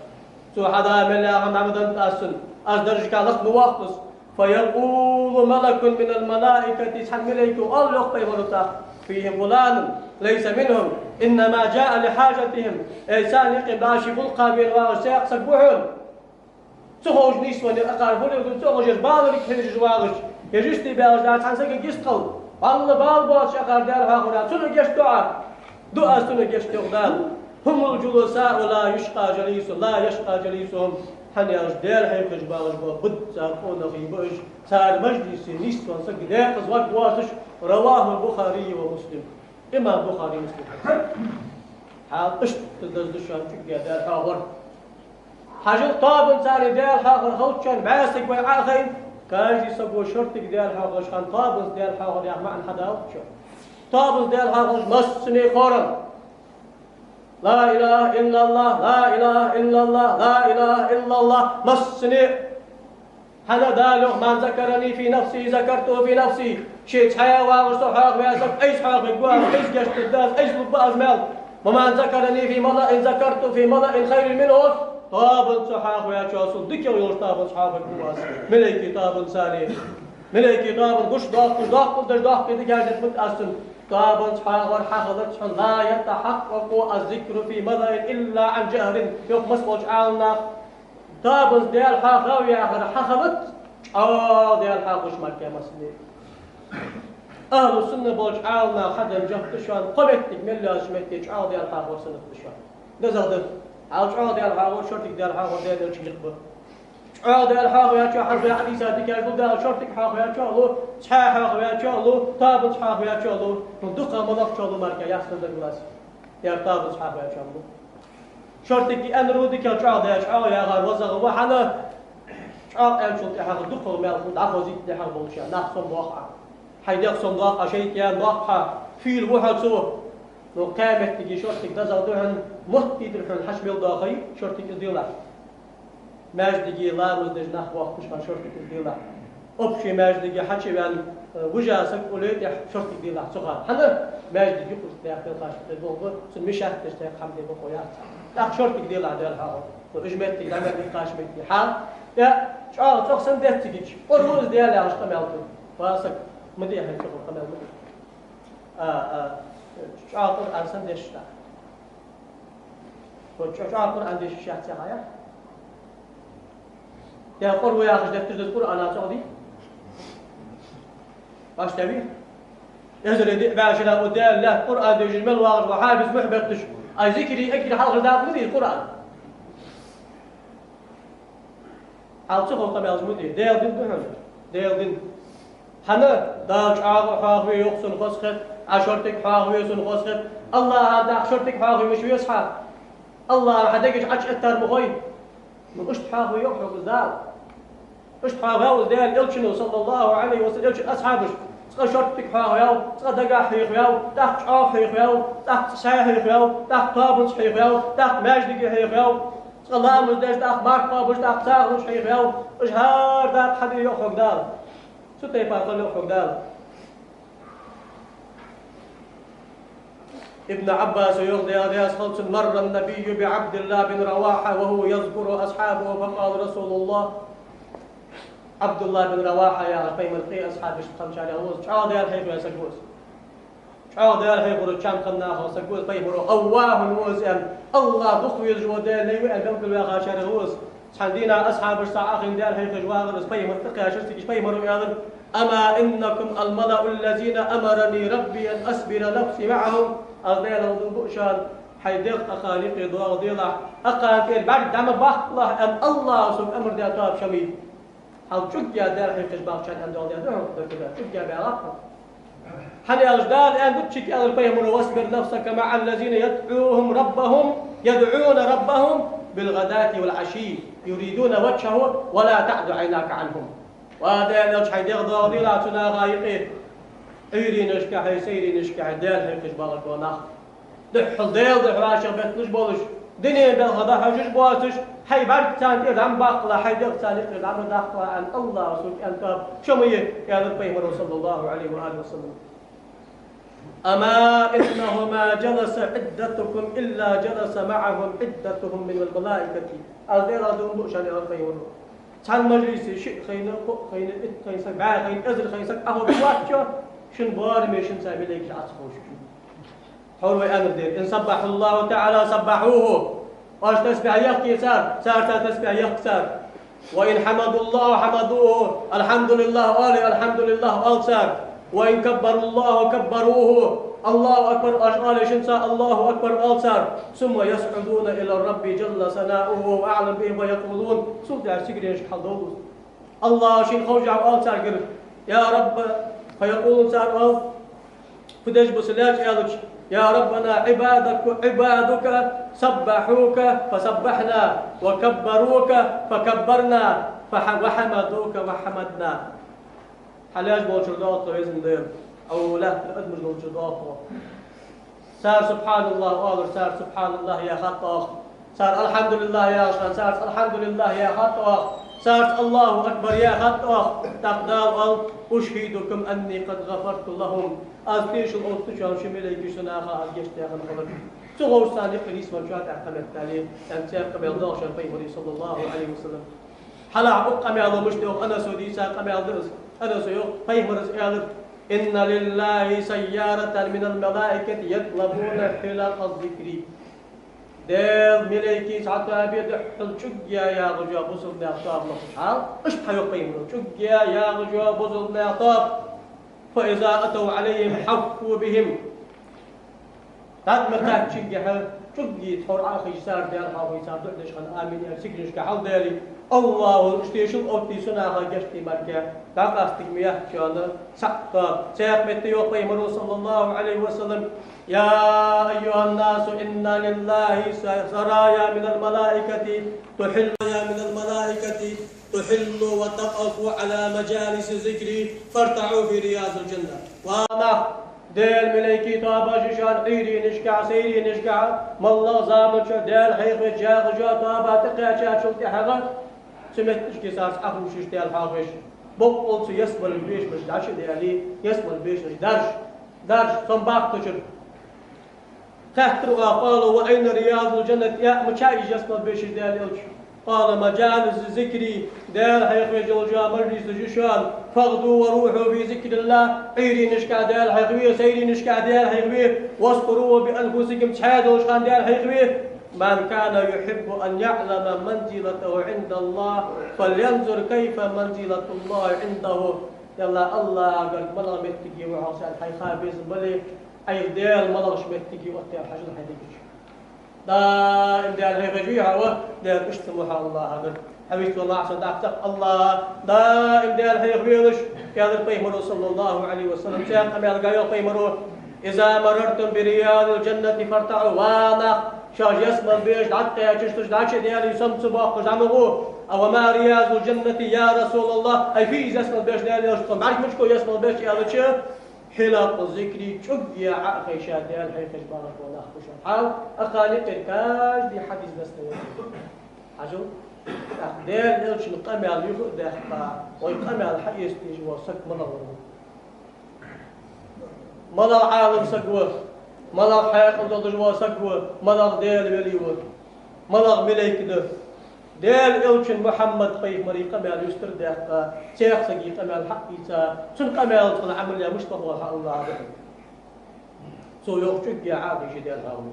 Цо хьадоагӀа мел яхар дӀа ма деннад аз цунна. Аз даржашка лакха ма воаккх из. «فيقول ملك من الملائكة», цхьан малейко оал, йоах пайхамара, тӀаккха: «فيهم فلان ليس منهم إنما جاء لحاجتهم». Эй, царна юкъе баши гӀулакха вена вагӀаш цхьа саг ва хьона. Ца ховш нийсвенна акхар хуле, ца ховш, баларг хьежаш вагӀаш, е жуьсти баьлаш дац цхьан сагага йистхила. Валла, бала боацаш акхар Даьла хьоахавар, цунна гешт ду Ӏа. Ду аз цунна гешт, йоах Дала. «هم الجلساء لا يشقى جليس، لا يشقى جليسهم». ХӀана аьлча, Даьла хьехаш багӀаш бола бут цар къонахий ба уж, цар мажлисе нийсвенна саг декъаза варг воацаш. رواه البخاري ومسلم. Имам Бухари, Муслим. Хьал, иштта деза да шоана чӀоагӀа Даьла хьоахавар. Хьажал, тоабанца Даьла хьоахавар хилча шоана, бӀаь саг вай Ӏохайна, каждый саго шортига Даьла хьоахавеш хинна, тоабанца Даьла хьоахавар яха маӀан хьадоагӀа шоана. Тоабанца Даьла хьоахавеш массане хорам. لا إله إلا الله، لا إله إلا الله، لا إله إلا الله, массане. ХӀана, Дала йоах: «من ذكرني في نفسه ذكرته في نفسي». Ше цхьаь вагӀаш со хьоахаваь саг, айса хьоахавергва аз, айса гешт дергда аз, айса лургба аз маьл. «ومن ذكرني في ملأ ذكرته في ملأ خير منه». Тоабанца со хьоахаваьчоа, сона дикагӀа йолча тоабанца хьоахавергва аз. Малейкий тоабанца. Малейкий тоабанца гуш доаккхаш, доаккхал деш, доаккхе дикагӀа деш ма да аз цунна. Тоабанца хьоахавар хьахиларца хьона: «لا يتحقق الذكر في ملأ إلا عن جهر», йоах массаболча Ӏаламнаха. Тоабанца Даьла хьоахавар яхар хьахилац чӀоагӀа Даьла хьоахавеш мара массане. Ахьлу сунна болча Ӏаламнаха хьаденна жоп да шоана, кхо моттиг мел йоацача метте чӀоагӀа Даьла хьоахавар суннат да шоана. ДезагӀа да. Хьал, чӀоагӀа Даьла хьоахавар шортига Даьла хьоахавар Даьла Элчанга юкъе ба. ЧӀоагӀа Даьла хьоахаваьчоа хьалха хьадийцар дикагӀа да, Даьла шортига хьоахаваьчоа лу, цхьаь хьоахаваьчоа лу, тоабанца хьоахаваьчоа лу, ну дукха малагӀчоа лу мара яхар дагадоагӀа. Ер тоабанца хьоахаваьчоа лу. Шортига аьннар дикагӀа, чӀоагӀа да, чӀоагӀа яхар вазагӀа ва хьона. ЧӀоагӀа аьнначул тӀехьагӀа дукхагӀа маьл хул дӀахозийта дехьа болча наха сомадоаккх Ӏа. Хьай дегӀ сомадоаккх Ӏа, шайтӀа доаккх Ӏа, фийла ва хьо цо. Ну, кхаь моттиге шортига дезагӀа да хьона, мотт дийцар хьона, хьачу мел доахий шортига, из делахь. Маьждиге ламаз деш нах боахкаш хана шортига, из делахь. Общий маьждиге хьачувена, э, вижа саг улле тӀехьа шортига делахь цу хана. ХӀана? Маьждиг юкъе даьккха белхаш тӀа долга, цун мешать деш тӀехьа хӀама де бокъо яц. ТӀаккха шортига делахь Даьла хьоахаве. Ну, уж моттиг дӀа мел диккхача метте хьа. Е, чӀоагӀа цӀогӀа санна деттигича, къур ва из Даьла яхаш къамаьл ду. Ва саг, ма де хьай цӀогӀа къамаьл, ма де. А, а, чӀоагӀа къур ва санна деш да. Хьо чӀо-, чӀоагӀа Къуръан дешаш яц яхаш я? Де къур ва яхаш детташ да из Къуръана цӀогӀа дий? Баш тави? Эзар диъ бӀаь шера укх Даьла лаьтта Къуръан дешаш мел вагӀаш ва хьафиз мухь бетташ. Ай зикри, экри хьалхара дакъа ма дий Къуръан. Хьал цу хов къамаьлаш ма де. Даьла дин да хьона. Даьла дин. ХӀана? Дала чӀоагӀа хьоахаве йоах цунна хоза хет, Ӏа шортига хьоахаве цунна хоза хет. АллахӀа даккха шортига хьоахаве мишта веза хьа? АллахӀа хьа дега чу Ӏочуэттар ма хой. Ну, иштта хьоахаве йоах хьога Дала. Иштта хьоахаваьв из Даьла Элчано, صلى الله عليه وسلم, Элчан асхьабаш. Цкъа шортига хьоахаваьв, цкъа дагахьа хьоахаваьв, тӀаккха чӀоагӀа хьоахаваьв, тӀаккха цӀа схьа хьоахаваьв, тӀаккха тоабанца хьоахаваьв, тӀаккха маьждиге хьоахаваьв, цкъа ламаз деш, тӀаккха марха кхоабаш, тӀаккха цахилча хьоахаваьв. Уж хӀара дакъа хьаде йоах хьога Дала. Цу тайпара хила йоах хьога Дала. Ибн Ӏаббаса йоах, Даьла раьза хилва цунна: مر النبي بعبد الله بن رواحة وهو يذكر أصحابه فقال رسول الله. Ӏабдуллахь бин Равахьа яхаш пайхамара къе асхьабаш хинначарех ва из, чӀоагӀа Даьла хьехаваь саг ва из. ЧӀоагӀа Даьла хьехавар чам хинна нахах саг ва из, пайхамара: أواه ва из, аьнна, АллахӀ дукха везаш вола Даьла лай ва, аьнна, белгалваьхачарех ва из. Цхьан дийнахьа асхьабаш цхьа Ӏохайна Даьла хьехавеш вагӀар из, пайхамар тӀакхаьчар цига, пайхамара аьлар: أما إنكم الملأ الذين أمرني ربي أن أصبر نفسي معهم. Аз Даьла хьалдув буъ шоана, хьай дегӀ акхарна юкъе доагӀа делахь, акхарна тӀера бӀарг дӀа ма баккхалахь, аьнна, АллахӀа сога амар даь тоаба шо ма йий. Хьал чӀугга Даьла хьехаш бахачарна аьнна доагӀа да хьона, дагадоагӀа, чӀугга баьлахь хьо. ХӀана аьлча Дала аьннад, чӀоагӀа аьлар пайхамара: واصبر نفسك مع الذين يدعونهم ربهم، يدعون ربهم بالغداة والعشي يريدون وجهه ولا تعد عيناك عنهم. Ва Даьла Элча, хьай дегӀ доагӀа делахь цу наха юкъе, Ӏуйренашка, хьай сайренашка, хьай Даьла хьехаш багӀаш бола нах. Духхьал Даьла духьа вӀашагӀбетталуш болаш, дунен белха дӀахьожаш боацаш, хьай бӀарг царна тӀера дӀа ма баккхалахь, хьай дегӀ царна юкъера дӀа ма даккхалахь, аьнна, АллахӀа сога аьнна тоаба шо ма йий, аьлар пайхамара, صلى الله عليه وآله وسلم. أما إنه ما جلس عدتكم إلا جلس معهم عدتهم من الملائكة. Аз Даьла хьалдув буъ шоана, аьлар пайхамара. Цхьан мажлисе шиъ хайна, кхоъ хайна, итт хайна саг, бӀаь хайна, эзар хайна саг Ӏоховш вац шо, шун боараме шунца малейкаш Ӏо ца ховш. Хьора вай аьннар дера: إن سبحوا الله تعالى سبحوه. Оаш тасбихь яхе цар, царца тасбихь яхар цар. وإن حمدوا الله حمدوه. الحمد لله оале, الحمد لله оал цар. وإن كبروا الله كبروه. الله أكبر оаш оале шунца, الله أكبر оал цар. ثم يصعدون إلى الرب جل ثناؤه وهو أعلم بهم فيقولون. Цул тӀехьагӀа сигаленашка хьалдовлу. АллахӀа шийна ховш оал царгара: يا رب, فيقولون, цар оал, фу деш ба са лаьш аьлча: يا ربنا عبادك، عبادك سبحوك فسبحنا، وكبروك فكبرنا، فح-، وحمدوك فحمدنا. Хьа лаьш болчар доагӀа тхо, везан Даьла, Ӏа лаьттара адамаш долчар доагӀа тхо. Цар سبحان الله оалар, цар سبحان الله яхад оаха. Цар الحمد لله яхаш хана, царца الحمد لله яхад оаха. Царца الله أكبر яхад оаха. ТӀаккха Дала оал: أشهدكم أني قد غفرت لهم. Аз тешал оттаду шоана, шун малейкашта, цу наха аз гешт даь хинна хилар. Цу гӀовшца никъ нийсман чоа тӀехь кхаметтали, аьнна, цхьа къамаьл доагӀа шоана пайхамара, صلى الله عليه وسلم. Хьалха укх къамаьло мишта йоах, Анаса дийца къамаьл да из. Анаса йоах, пайхамара аьлар: إن لله سيارة من الملائكة يطلبون حلق الذكر. Даьла малейкий цхьа тоаба я духхьал чӀугга ягӀаш йола бусалба наьха тоаба лохаш хьал. Иштта хьайоах пайхамара: чӀугга ягӀаш йола бусалба наьха тоаба. فإذا أتوا عليهم حفوا بهم. ДӀа ма кхаьчча цигахьа, чӀугга тхьовра Ӏохайша цар, Даьла хьоахаве цар, дуӀа деш хана амин аьле, сигаленашка хьалдаьле, АллахӀа уж тешал оттаду цу наха гешт де мара, дӀакъаста ма яц шоана цхьаккха тоаба. Цхьаькха метте йоах пайхамара, صلى الله عليه وسلم: يا أيها الناس إن لله سرايا من الملائكة تحل من الملائكة تحل وتقف على مجالس ذكري فارتعوا في رياض الجنة. Ва нах, Даьла малайкий тоабаш я шоана Ӏуйренашка, сайренашка, моллагӀа заман чу Даьла хьехаве чагӀа жа тоаба тӀакхаьчачул тӀехьагӀа, цу метташка царца Ӏохувшаш Даьла хьоахавеш. Боккъал цу ялсмален бешамаш дӀачу а даьле, ялсмален бешамаш дарж, дарж, цом бахкачура. Хаьттар оаха, قالوا وأين رياض الجنة, я мича я ялсмален бешаш, Даьла Элча? قال مجالس الذكر, Даьла хьехаве йола мажлисаш я шоана, فاغدوا وروحوا في ذكر الله, Ӏуйренашка Даьла хьехаве, сайренашка Даьла хьехаве, واذكروا بأنفسكم, цхьаь долча хана Даьла хьехаве. من كان يحب أن يعلم منزلته عند الله فلينظر كيف منزلة الله عنده. Даьла, АллахӀагара малагӀа моттиг я хьох сел хьайха безам бале, Ӏайха Даьла малагӀча моттиге я оттаяр хьажал хьай дега чу. Даим Даьла хьехавеш вий хьо, ва Даьла, иштта ма хьо АллахӀагара. Хьавист валахь со дӀахьош АллахӀа, даим Даьла хьехавелаш, аьлар пайхамаро, صلى الله عليه وسلم. Цхьан къамаьлага йоах пайхамаро: إذا مررتم برياض الجنة فارتعوا, ва нах, шоаш ялсмален бешаш дӀакхаьчача, дӀачу а даьле, сом ца боаккхаш дӀа ма гӀо. وما رياض الجنة يا رسول الله, ай фу я из ялсмален беш, Даьла Элча, тхона бӀарга мича я ялсмален беш, аьлча, حلق الذكر, чӀугге Ӏо а хайша Даьла хьехавеш багӀаш бола нах ба шоана. Хьал, акхарий тӀера каждый хьадис достоверный. Хьажал, тӀаккха Даьла Элчан къамаьл юха а даьккха, вай къамаьл хьаэца дезаш вола саг малагӀа ва? МалагӀа Ӏалам саг ва? МалагӀа хьаькъал долаш вола саг ва? МалагӀа Даьла вели ва? МалагӀа малайк да? Даьла Элчан Мухьаммад-пайхамара къамаьл юстара даьккха, цхьан сага къамаьл хьаийца, цун къамаьлах Ӏамал яь мишта хургва хьа АллахӀа духьа? Цо йоах, чӀугге Ӏо а хайша Даьла хьоахаве.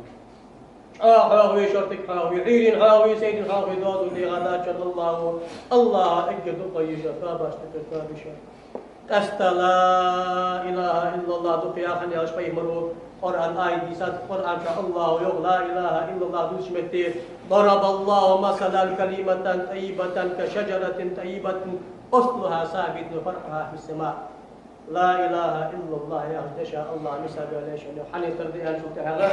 ЧӀоагӀа хьоахаве, шортига хьоахаве, Ӏуйрийна хьоахаве, сайрийна хьоахаве, доазол дегӀа даччан АллахӀо, АллахӀа эггара дукха ха я из, тоабаш тӀа тоаба я шоана. Къаьстта لا إله إلا الله дукха яха, аьлча пайхамаро Къуръан аят дийцад, Къуръан чу АллахӀо йоах لا إله إلا الله дувцача метте: ضرب الله مثلا كلمة طيبة كشجرة طيبة أصلها ثابت وفرعها في السماء. لا إله إلا الله яхача деша АллахӀо мисал баьлар шоана, хьанна тара да аьнначул тӀехьагӀа,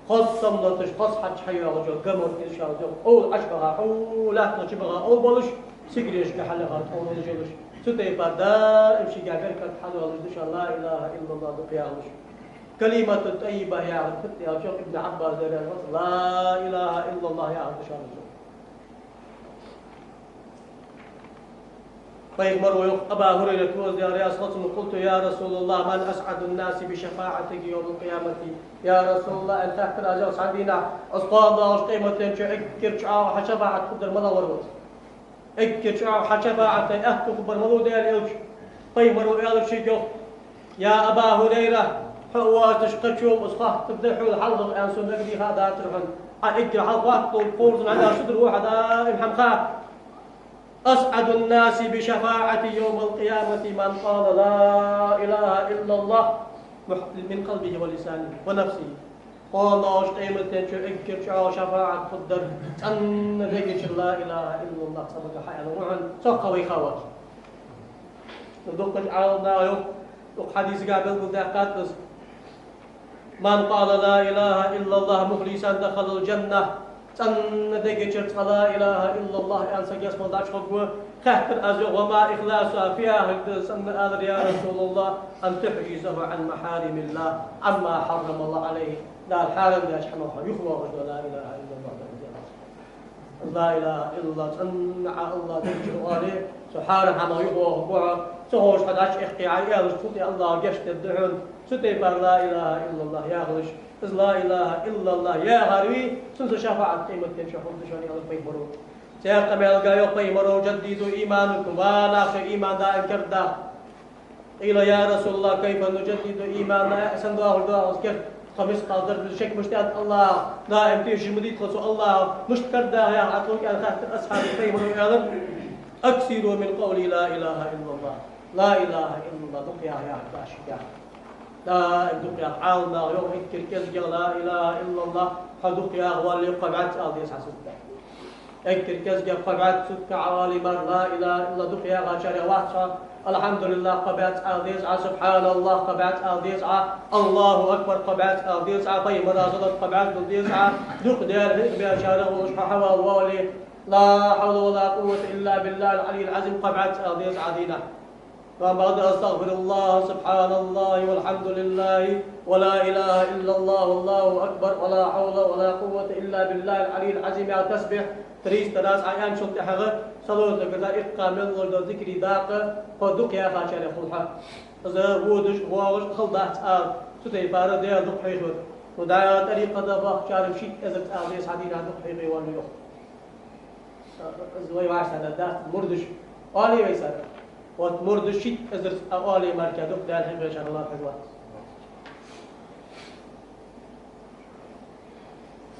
хоза сомнаташ, хоза хьаж хьайоагӀаш йола гаморт я из, шоана йоах, овла Ӏочубаха, хьу лаьттах чубаха овла болаш, сигарешка хьалъяха овла йолаш. Цу тайпара даим шийга беркат хьадоалаш да шоана لا إله إلا الله дукха яхалаш. كلمة طيبة яхар фуд аьлча, Ибн Ӏаббаса дар яхар, لا إله إلا الله яхар да шоана. Пайхамаро йоах, Абу Хурайрата, Даьла раьза хилва цунна: قلت يا رسول الله من أسعد الناس بشفاعتك يوم القيامة؟ Я РасулаллахӀ, аьнна хаьттар аз, йоах, цхьан дийнахьа, аз кхоана доагӀача къематден чу эггара чӀоагӀа хьа шафаӀат хургдар малагӀа вар, йоах. Эггара чӀоагӀа хьа шафаӀата аьттув хургбар малув, Даьла Элча? Пайхамаро аьлар шийга, йоах: يا أبا هريرة, хьо воацаш кхычо аз хоаттаргда хьол хьалхагӀа, аьнна, сона мегаргдий ха дацар хьона. Ӏа эггара хьалха хоатталургда кхоазза хьа, шу дар ва хьа даим хьа ха. أسعد الناس بشفاعتي يوم القيامة من قال لا إله إلا الله من قلبه ولسانه ونفسه. Кхоана доагӀача къематден чу эггара чӀоагӀа шафаӀат хургдар цӀена дега чура لا إله إلا الله цӀабага хьааьнна ва хьона, цох кхы вай ха вац. Дукхача Ӏаламнаха йоах, укх хьадисага белгалдаьккхад из: من قال لا إله إلا الله مخلصا دخل الجنة. ЦӀена дега чура цкъа لا إله إلا الله аьнна саг ялсмале дӀачухургва. Хаьттар аз, йоах: وما إخلاصها, фу яхилга да из цӀена алар, я РасулаллахӀ? أن تحجزه عن محارم الله عما حرم الله عليه. Дала хьарам даьча хӀамах хьо юхавоагӀаш да لا إله إلا الله. لا إله إلا الله цӀена Ӏа АллахӀ дега чура оале, цу хьарам хӀамах юхавоагӀаргва хьо, ца ховш хьо дӀачуэхке Ӏа, аьлча, цу тӀа АллахӀа гешт дергда хьона. Цу тайпара لا إله إلا الله яхалаш, из لا إله إلا الله яхар вий, цунца шафаӀат къематден чу хургда шоана, аьлар пайхамаро. Цхьан къамаьлага йоах пайхамаро: جددوا إيمانكم, ва нах, шоай иман даим кердадаккха. قيل يا رسول الله كيف نجدد إيماننا؟ Э, сенна доахаш доагӀа из керда? Тхо мискъал зарра шек мишта да АллахӀах, даим тешаш ма дий тхо цу АллахӀах, мишта кердадаха, яха Ӏа тхога, аьнна хаьттар асхьабаша, пайхамаро аьлар: أكثروا من قول لا إله إلا الله. لا إله إلا الله дукха яха, яхар да шийга. Даим дукха яха. Ӏаламнаха йоах, эггара кӀезигагӀа لا إله إلا الله хьо дукха яха вале, кхо бӀаьзза ала деза хьа сутка. Эггара кӀезигагӀа кхо бӀаьзза сутка Ӏа вале мара, لا إله إلا الله дукха яхачарех вац хьо, الحمد لله кхо бӀаьзза ала деза Ӏа, سبحان الله кхо бӀаьзза ала деза Ӏа, الله أكبر кхо бӀаьзза ала деза Ӏа, пайхамара салот кхо бӀаьзза дала деза Ӏа, дукха Даьла хьехам беш хьо хьавоалаш, хьо хьавоалавале, لا حول ولا قوة إلا بالله العلي العظيم кхо бӀаьзза ала деза Ӏа дийнахьа. Ва баӀда, أستغفر الله، سبحان الله، والحمد لله، ولا إله إلا الله، والله أكبر، ولا حول ولا قوة إلا بالله العلي العظيم яха тасбихь триста раз Ӏоаьнначул тӀехьагӀа, салот дагаза иккха мел лош дола зикарий дакъа кхо дукха яхачарех хул хьо. Из водаш, воагӀаш хала дац ала, цу тайпара Даьла дукха хьехавар. Ну, Даьла тӀарикъата бахачар шийтта эзар ала деза Ӏа дийнахьа дукха хьехавале йоах. Из вай вӀашагӀтехьа дац, мурдаш оале вай цар. Вот мурдаш шийтта эзар ала оале мара дукха Даьла хьехавечарна лоархӀаш вац.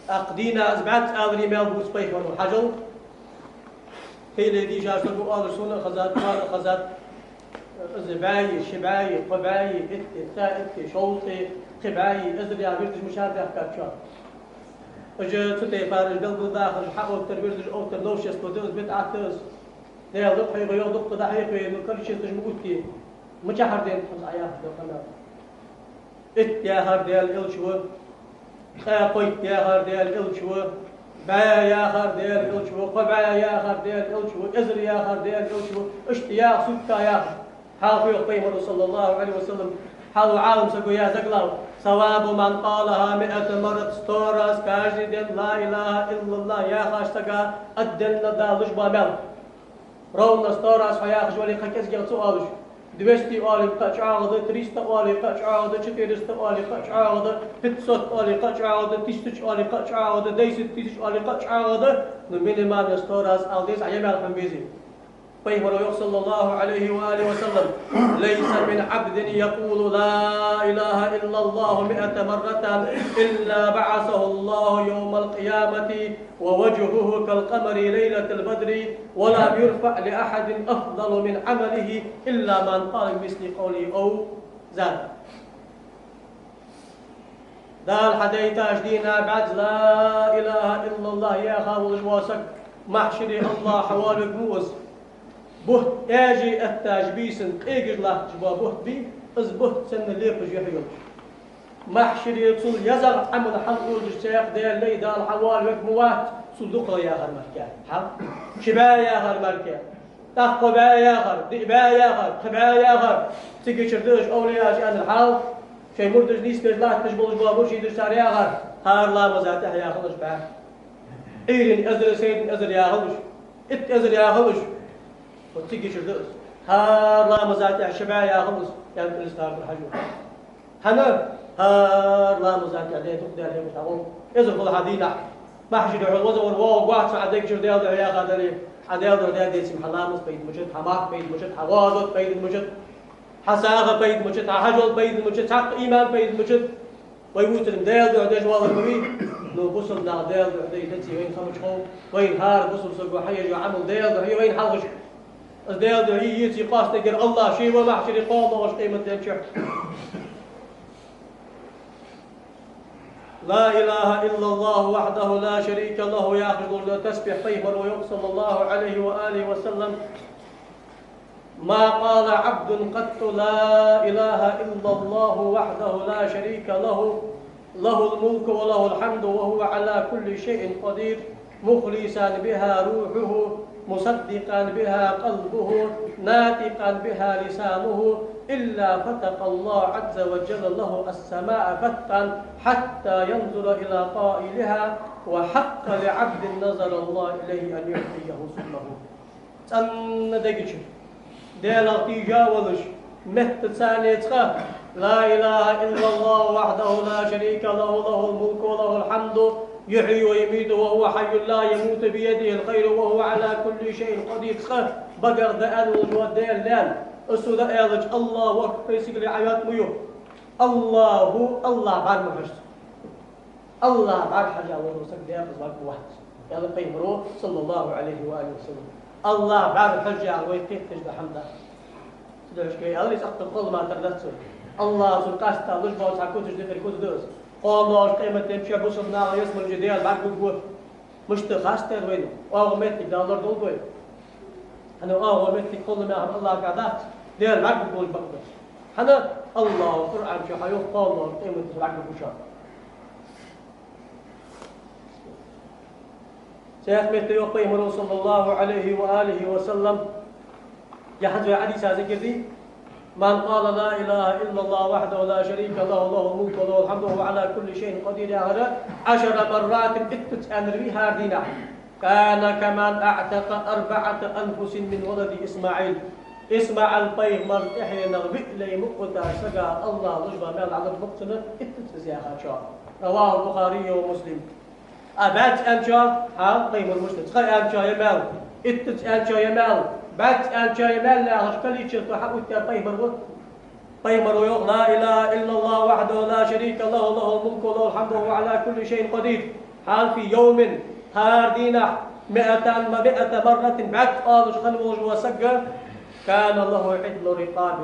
ТӀаккха дийнахьа из бӀаьзза аларе мел бувц пайхамара, хьажал. Хиле дийша саго оалаш сона а хезад, шоана а хезад. Из бӀаьи, ши бӀаьи, кхо бӀаьи, итт, итт, итт, шовзткъа, кхо бӀаьи, эзар яха вирдаш мичара даьхкад шоана. Уж цу тайпара уж белгалдахар, хьаоттар вирдаш, оттар новшество да из, бидӀат да из. Даьла дукха хьехаве йоах, дукха дӀахьехаве, ну, карча езаш ма отте. Мичахьара денад хӀанз Ӏа яхаш дола къамаьл? Итт яхар Даьла Элча ва, ткъаь кхойтта яхар Даьла Элча ва, бӀаь яхар Даьла Элча ва, кхо бӀаь яхар Даьла Элча ва, эзар яхар Даьла Элча ва, иштта яха, сутка яха. Хьалха йоах пайхамара, صلى الله عليه وسلم, хьалха Ӏалам саго яь заглавление: ثواب من قالها مائة مرة, сто раз каждый день لا إله إلا الله яхача сага отдельно Дала луш бола маьл. Ровно сто раз хьо яхаш вале, кхы кӀезигагӀа ца оалаш, двести оале кхы а чӀоагӀа да, триста оале кхы а чӀоагӀа да, четыреста оале кхы а чӀоагӀа да, пятьсот оале кхы а чӀоагӀа да, тысяча оале кхы а чӀоагӀа да, десять тысяч оале кхы а чӀоагӀа да, ну, минимально сто раз ала деза Ӏа, е маьл хьона безе. Пайхамара йоах, صلى الله عليه وآله وسلم: ليس من عبد يقول لا إله إلا الله مائة مرة إلا بعثه الله يوم القيامة ووجهه كالقمر ليلة البدر ولم يرفع لأحد أفضل من عمله إلا من قال بمثل قوله أو زاد. Дала хьадайтача дийнахьа бӀаьзза لا إله إلا الله яха волаш вола саг, махьшаре АллахӀ хьавоалавергва из. Бутт аьже эттача бийсан къегаш латташ бола бутт бий, из бутт санна лепаш юхь йолаш. Махьшаре цул езагӀа Ӏамал хьалъозаш цхьаккха Даьла лай Дала хьавоалавергва вац, цул дукхагӀа яхар мара. Хьал? Ши бӀаь яхар мара. ТӀаккха кхо бӀаь яхар, диъ бӀаь яхар, пхи бӀаь яхар. Цигачара да уж овлияаша аьнна хьал, шоай мурдаш нийсбеш латташ болаш бола муршидаш цар яхар: хӀара ламаза тӀехьа яхалаш бӀаь. Ӏуйрийна эзар, сайранна эзар яхалаш, итт эзар яхалаш. Вот цигачара да из. ХӀара ламаза тӀехьа ши бӀаь яхалаш, аьнна, Ӏилис тӀаккха хьажа. ХӀана? ХӀара ламаза тӀехьа дукха Даьла хьехам беш хьагӀо. Эзар хул хьа дийнахьа. Махьшаре хьо вазавар воагӀаргвац хьо, Ӏа дегашара Даьла духьа яхар дале. Хьа Даьла духьа даь деце, хьа ламаз пайда мичад, хьа марха пайда мичад, хьа гӀазот пайда мичад, хьа сагӀа пайда мичад, хьа хьажол пайда мичад, цхьаккха иман пайда мичад. Вай вувцар-м Даьла духьа деш воаллар ма вий. Ну, бусалба наха Даьла духьа деш деце вайна ха мича хов? Вайна хӀара бусалба саго хьаеш йола Ӏамал Даьла духьа я вайна хьалхашка. Из Даьла духьа е, еций къоастадергда АллахӀ ше ва махьшаре кхоалагӀча къематдийнахьа. لا إله إلا الله وحده لا شريك له яхаш дола тасбихь пайхамара йоах, صلى الله عليه وآله وسلم: ما قال عبد قط لا إله إلا الله وحده لا شريك له، له الملك وله الحمد وهو على كل شيء قدير، مخلصا بها روحه، مصدقا بها قلبه، ناطقا بها لسانه، إلا فتق الله عز وجل له السماء فتقا حتى ينظر إلى قائلها، وحق لعبد نظر الله إليه أن يعطيه سؤله. ЦӀена дега чура, Даьлах тийжа волаш, меттаца цхьана цкъа: لا إله إلا الله وحده لا شريك له، له الملك وله الحمد، يحيي ويميت وهو حي لا يموت بيده الخير وهو على كل شيء قدير. Цкъа багах дӀааьнна волаш вола Даьла лаьна, из сона аьлча, АллахӀу акбар, сигале Ӏайоад ма йоах. АллахӀу, АллахӀ бӀарга ма хьожац. АллахӀ бӀарга хьожа вола саг декъаза варг вац, аьлар пайхамара, صلى الله عليه وآله وسلم. АллахӀ бӀарга хьожа яхар вай кхетадеш дола хӀама дац. Цудухьа вай аьлар из, цхьаккха кхоллама тара дац цо. АллахӀа цунна къаьстта луш бола цхьа куцаш дикадар куц да из. КхоалагӀча къематдийнахьа бусалба наха ялсмален чу Даьла бӀаргагургва. Мишта харц да ер вайна? ОагӀув моттиг Дала лорадолда вай. ХӀана, оагӀув моттиг кхоллама хӀама АллахӀагахьа дац. Дала бӀаргагуш бакъда. ХӀана? АллахӀа Къуръан чу хьайоах, кхоана къематдийнахьа бӀаргагуш. Цхьаькха метте йоах Пайхамаро, صلى الله عليه وآله وسلم, яхьанза вай хьадиса зикар де: «من قال لا إله إلا الله وحده لا شريك له، له الملك وله الحمد وهو على كل شيء قدير» яхар, «عشر مرات», иттаза аьннар вий хӀара дийнахьа, «كان كمن أعتق أربعة أنفس من ولد إسماعيل». ИсмаӀал пайхамара тӀехьенах виъ лай мукъа тӀа сага АллахӀа луш ба маьл дӀалургба цунна, иттаза из яхачоа. رواه البخاري ومسلم. А бӀаьзза аьнначоа, хӀа, Пайхамаро мишта, цкъа аьнначоа я маьл, иттаза аьнначоа я маьл, бӀаьзза аьнначоа я маьл яхаш, количество хьаоттаяьр Пайхамаро. Пайхамаро йоах: «لا إله إلا الله وحده لا شريك له، له الملك وله الحمد وهو على كل شيء قدير». ХӀара, في يوم, хӀара дийнахьа, مائة، مائة مرة, бӀаьзза оалаш хинна волаш вола саг, «كان له عدل رقاب».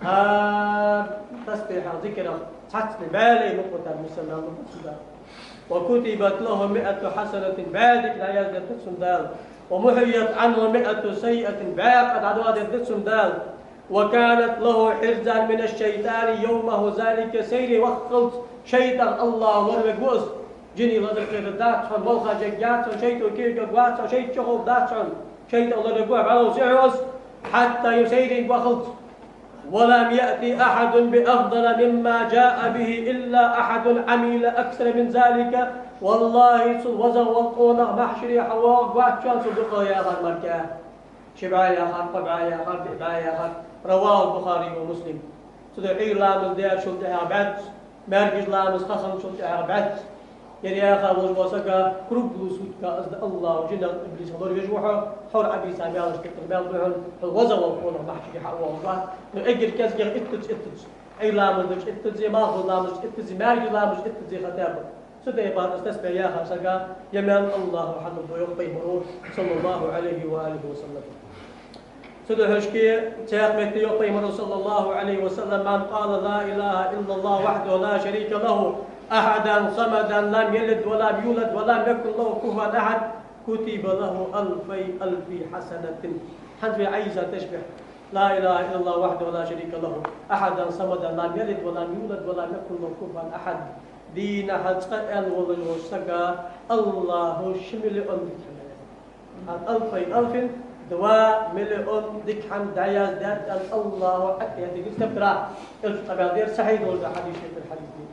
ХӀара тасбихьах, зикарах цхьацца бӀаь лай мукъа тӀа миса маьл лургба цунна Дала. «وكتبت له مائة حسنة», бӀаь дика дӀаяздергда цунна Дала. «ومحيت عنه مائة سيئة», бӀаь къа дӀадоадергда цунна Дала. «وكانت له حرزا من الشيطان يومه ذلك», сайре ваххалца шайтӀах АллахӀа лоравергва из. Жиний лазар кхетаргдац хьона, молха жеггдац хьона, шайтӀо кийчъергвац хьона, шайтӀа чухургдац хьона, шайтӀах лоравергва, бӀаьлов сихьо из, хьатта из сайре ваххалца. «ولم يأت أحد بأفضل مما جاء به إلا أحد عمل أكثر من ذلك». ВаллахӀи, цул вазагӀа вола къонах махьшаре хьавоагӀаргвац, цул дукха яхар мара. Ши бӀаь яхар, кхо бӀаь яхар, диъ бӀаь яхар. رواه البخاري ومسلم. Цудухьа Ӏуйра ламаз даьчул тӀехьагӀа бӀаьзза, маьркӀажа ламаз ха хинначул тӀехьагӀа бӀаьзза. Ер яха волаш вола саг круглую сутка из да АллахӀа жинах, иблисах лоравеш ва хьо, хьо Ӏабийца маьлаш тӀа маьл ба хьона, хьо вазагӀа вола къонах махьшаре хьавоагӀаргвац. Но эггара кӀезигагӀа иттаза, иттаза. Ӏуйра ламаз деш иттаза, малхбуза ламаз деш иттаза, маьркӀажа ламаз деш иттаза хатта ба. Цу тайпара из тасбихь яхача сага я маьл АллахӀа хьалургда йоах Пайхамаро, صلى الله عليه وآله وسلم. Цудухьа шки цхьаькха метте йоах Пайхамаро, صلى الله عليه وسلم: «من قال لا إله إلا الله وحده لا شريك له أحدا صمدا لم يلد ولم يولد ولم يكن له كفوا أحد كتب له ألفي ألف حسنة». ХӀанз вай Ӏайса тасбихь: «لا إله إلا الله وحده لا شريك له أحدا صمدا لم يلد ولم يولد ولم يكن له كفوا أحد». Дийнахьа цкъа аьнна волаш волча сага АллахӀа ши миллион дика хӀама дӀаяздергда. ألفي ألف, два миллиона дика хӀама дӀаяздергда аьнна АллахӀа Ӏаьткъа яздигар стебтара. Элча къамаьл дар, сахьихь долаш да хьадис, шайтӀа хьадис да.